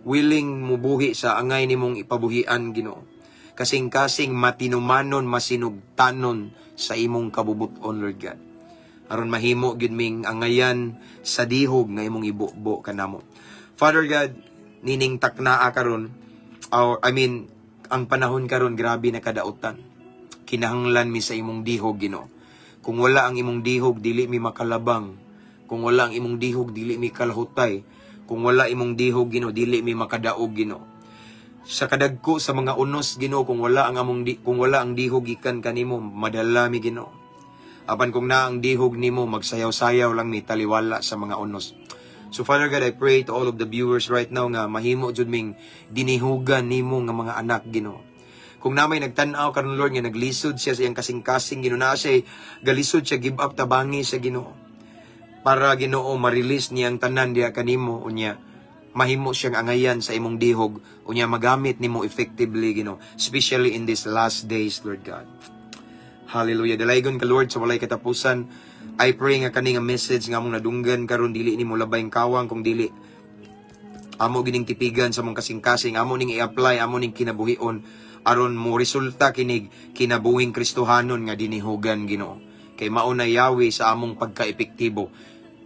willing mo buhi sa angay nimong ipabuhian, Ginoo. Kasing-kasing matinumanon, masinugtanon sa imong kabubuton, Lord God. Aron mahimo gyud ming angayan sa dihog nga imong ibubo kanamo. Father God, nining taknaa karon, or I mean, ang panahon karon grabe na kadautan. Kinahanglan mi sa imong dihog, Ginoo. Kung wala ang imong dihog, dili mi makalabang. Kung wala ang imong dihog, dili mi kalahutay. Kung wala imong dihog, Ginoo, dili mi makadaog, Ginoo. Sa kadagko sa mga unos, Ginoo, kung wala ang dihog gikan kanimo, madala mi, Ginoo. Apan kung naa ang dihog nimo, magsayaw-sayaw lang mi taliwala sa mga unos. So Father God, I pray to all of the viewers right now nga mahimo jud ming dinihugan nimo nga mga anak, Ginoo. Kung namay nagtan-aw karon, Lord, nga naglisod siya sa iyang kasing-kasing, Ginoo, na siya galisod siya give up, tabangi siya, Ginoo. Para, Ginoo, ma-release niyang tanan diha kanimo, unya mahimo siyang angayan sa imong dihog, unya magamit nimo effectively, Ginoo, especially in these last days, Lord God. Hallelujah. Dalaygon ka, Lord, sa walay katapusan. I pray nga kani nga message nga among nadunggan karon dili nimo labayng kawang kung dili amo gining tipigan sa among kasing-kasing, amo ning i-apply, amo ning kinabuhion aron mo resulta kinig kinabuhing Kristohanon nga dinihugan, Ginoo. Kay mao na yawi sa among pagka-epektibo.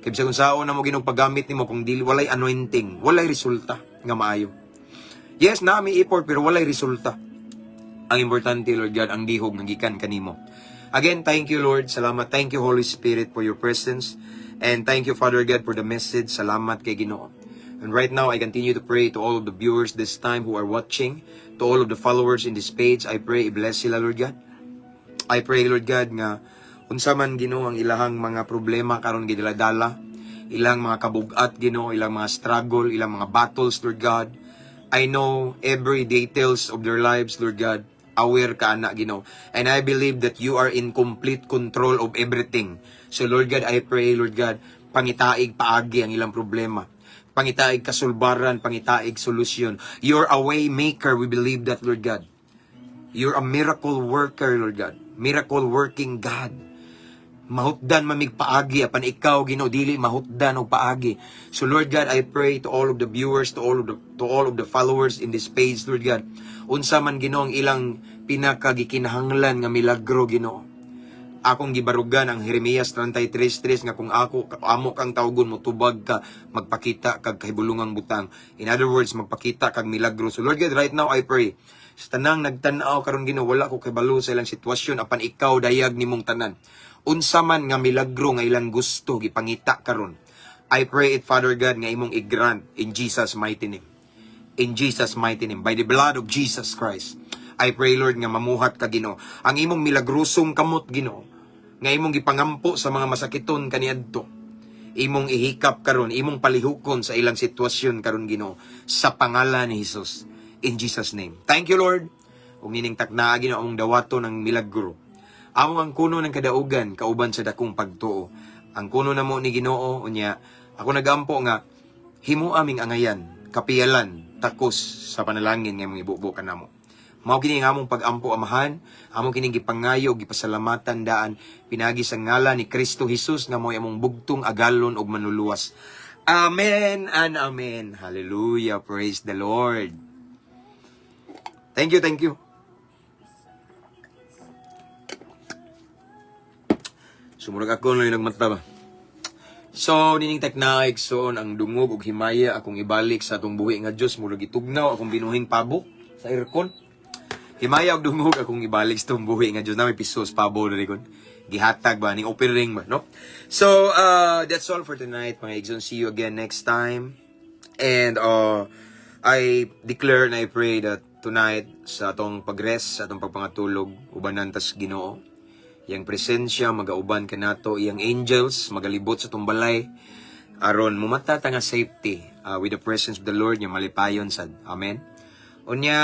Kay bisag unsaon namo, Ginoo, paggamit nimo, kung dili walay anointing, walay resulta nga maayo. Yes, naa mi effort pero walay resulta. Ang importante, Lord God, ang dihog nga gikan kanimo. Again, thank you, Lord. Salamat. Thank you, Holy Spirit, for your presence. And thank you, Father God, for the message. Salamat kay Ginoo. And right now, I continue to pray to all of the viewers this time who are watching, to all of the followers in this page. I pray, i-bless sila, Lord God. I pray, Lord God, nga unsa man, Ginoo, ang ilahang mga problema karon gidaladala, ilang mga kabugat, Ginoo, ilang mga struggle, ilang mga battles, Lord God. I know every details of their lives, Lord God. Aware ka ana, Ginoo. And I believe that you are in complete control of everything. So, Lord God, I pray, Lord God, pangitaig paagi ang ilang problema. Pangitaig kasulbaran, pangitaig solusyon. You're a way maker. We believe that, Lord God. You're a miracle worker, Lord God. Miracle working God. Mahutdan man mig paagi apan ikaw, Ginoo, dili mahutdan og paagi. So, Lord God, I pray to all of the viewers, to all of the followers in this page, Lord God. Unsa man, Ginoo, ang ilang pinakagikinahanglan nga milagro, Ginoo. Akong gibarugan ang Jeremias 33:3 nga kung ako amo kang tawgon, motubag ka, magpakita kag kahibulungang butang. In other words, magpakita kag milagro. So, Lord God, right now I pray sa tanang nagtan-aw karon, Ginoo, wala ko kabalo sa ilang sitwasyon apan ikaw dayag nimong tanan. Unsa man nga milagro nga ilang gusto gipangita karon. I pray it, Father God, nga imong i-grant in Jesus' mighty name. In Jesus' mighty name, by the blood of Jesus Christ. I pray, Lord, nga mamuhat ka, Ginoo. Ang imong milagrosong kamot, Ginoo, nga imong gipangampo sa mga masakiton kaniadto. Imong ihikap karon, imong palihukon sa ilang sitwasyon karon, Ginoo, sa pangalan ni Jesus. In Jesus' name. Thank you, Lord. Ug nining taknaa, Ginoo, among dawaton ang milagro. Among ang kuno ng kadaugan kauban sa dakong pagtuo. Ang kuno namo ni Ginoo unya ako nagampo nga himo aming angayan, kapiyalan, takos sa panalangin nga imong ibubo kanamo. Mao kini ang among pag-ampo, Amahan, amo kining gipangayo, gipasalamatan daan pinaagi sa ngalan ni Kristo Jesus nga mo'y among bugtong agalon ug manluluwas. Amen and amen. Hallelujah. Praise the Lord. Thank you, thank you. Sumurag ako na yung nagmata ba. So, nining takna, igsoon, ang dungog ug himaya akong ibalik sa atong buhi nga Dios. Murag gitugnaw akong binuhing pabo sa aircon. Himaya ug dungog akong ibalik sa atong buhi nga Dios. Na may pisos pabo diri kon. Gihatag ba ning offering ba, no? So, that's all for tonight, mga igsoon. See you again next time. And I declare and I pray that tonight sa atong pagrest, sa atong pagpangatulog, ubanan tas Ginoo. Iyang presensya magauban kanato, iyang angels magalibot sa atong balay aron mumata ta nga safety with the presence of the Lord nga malipayon sad. Amen. Unya,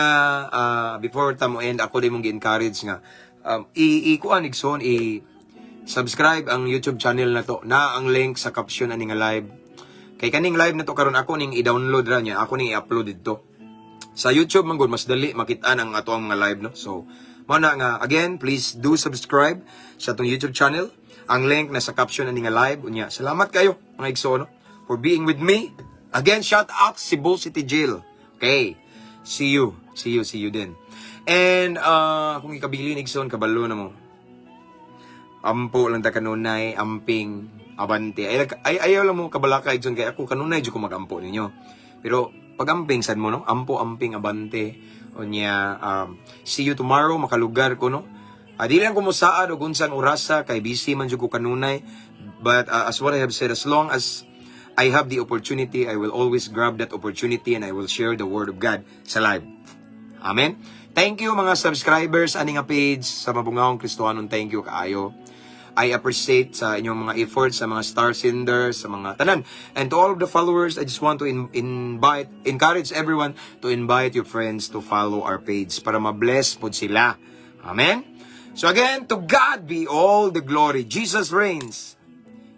before ta mo end, ako din mong gi-encourage nga i i kuan, igsoon, i subscribe ang YouTube channel na to na ang link sa caption ani nga live. Kay kaning live na to karon ako ning i-download ra niya, ako ning i-upload didto. Sa YouTube man gud mas dali makit-an ang ato ang mga live, no? So, mao na nga again, please do subscribe sa atong YouTube channel. Ang link nasa caption ani nga live. Unya, salamat kayo, mga igsoon, no, for being with me. Again, shout out Cebu City Jail. Okay. See you. See you, see you then. And kung ikabilin, igsoon, kabalo na mo. Ampo lang ta kanunay, amping, abante. Ay, ay ayaw lang mo kabalaka, igsoon, kay ako kanunay jud ko magampo ninyo. Pero pag amping sad mo, no, ampo, amping, abante. Unya, see you tomorrow, makalugar ko, no. Di lang ko mosaad og unsang orasa kay busy man jud ko kanunay. But as what I have said, as long as I have the opportunity, I will always grab that opportunity and I will share the word of God sa live. Amen. Thank you, mga subscribers ani nga page sa Mabungahong Kristohanon. Thank you kaayo. I appreciate sa inyong mga efforts, sa mga star senders, sa mga tanan. And to all of the followers, I just want to invite, encourage everyone to invite your friends to follow our page para ma-bless pod sila. Amen? So again, to God be all the glory. Jesus reigns.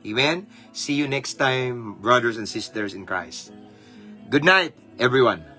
Amen? See you next time, brothers and sisters in Christ. Good night, everyone.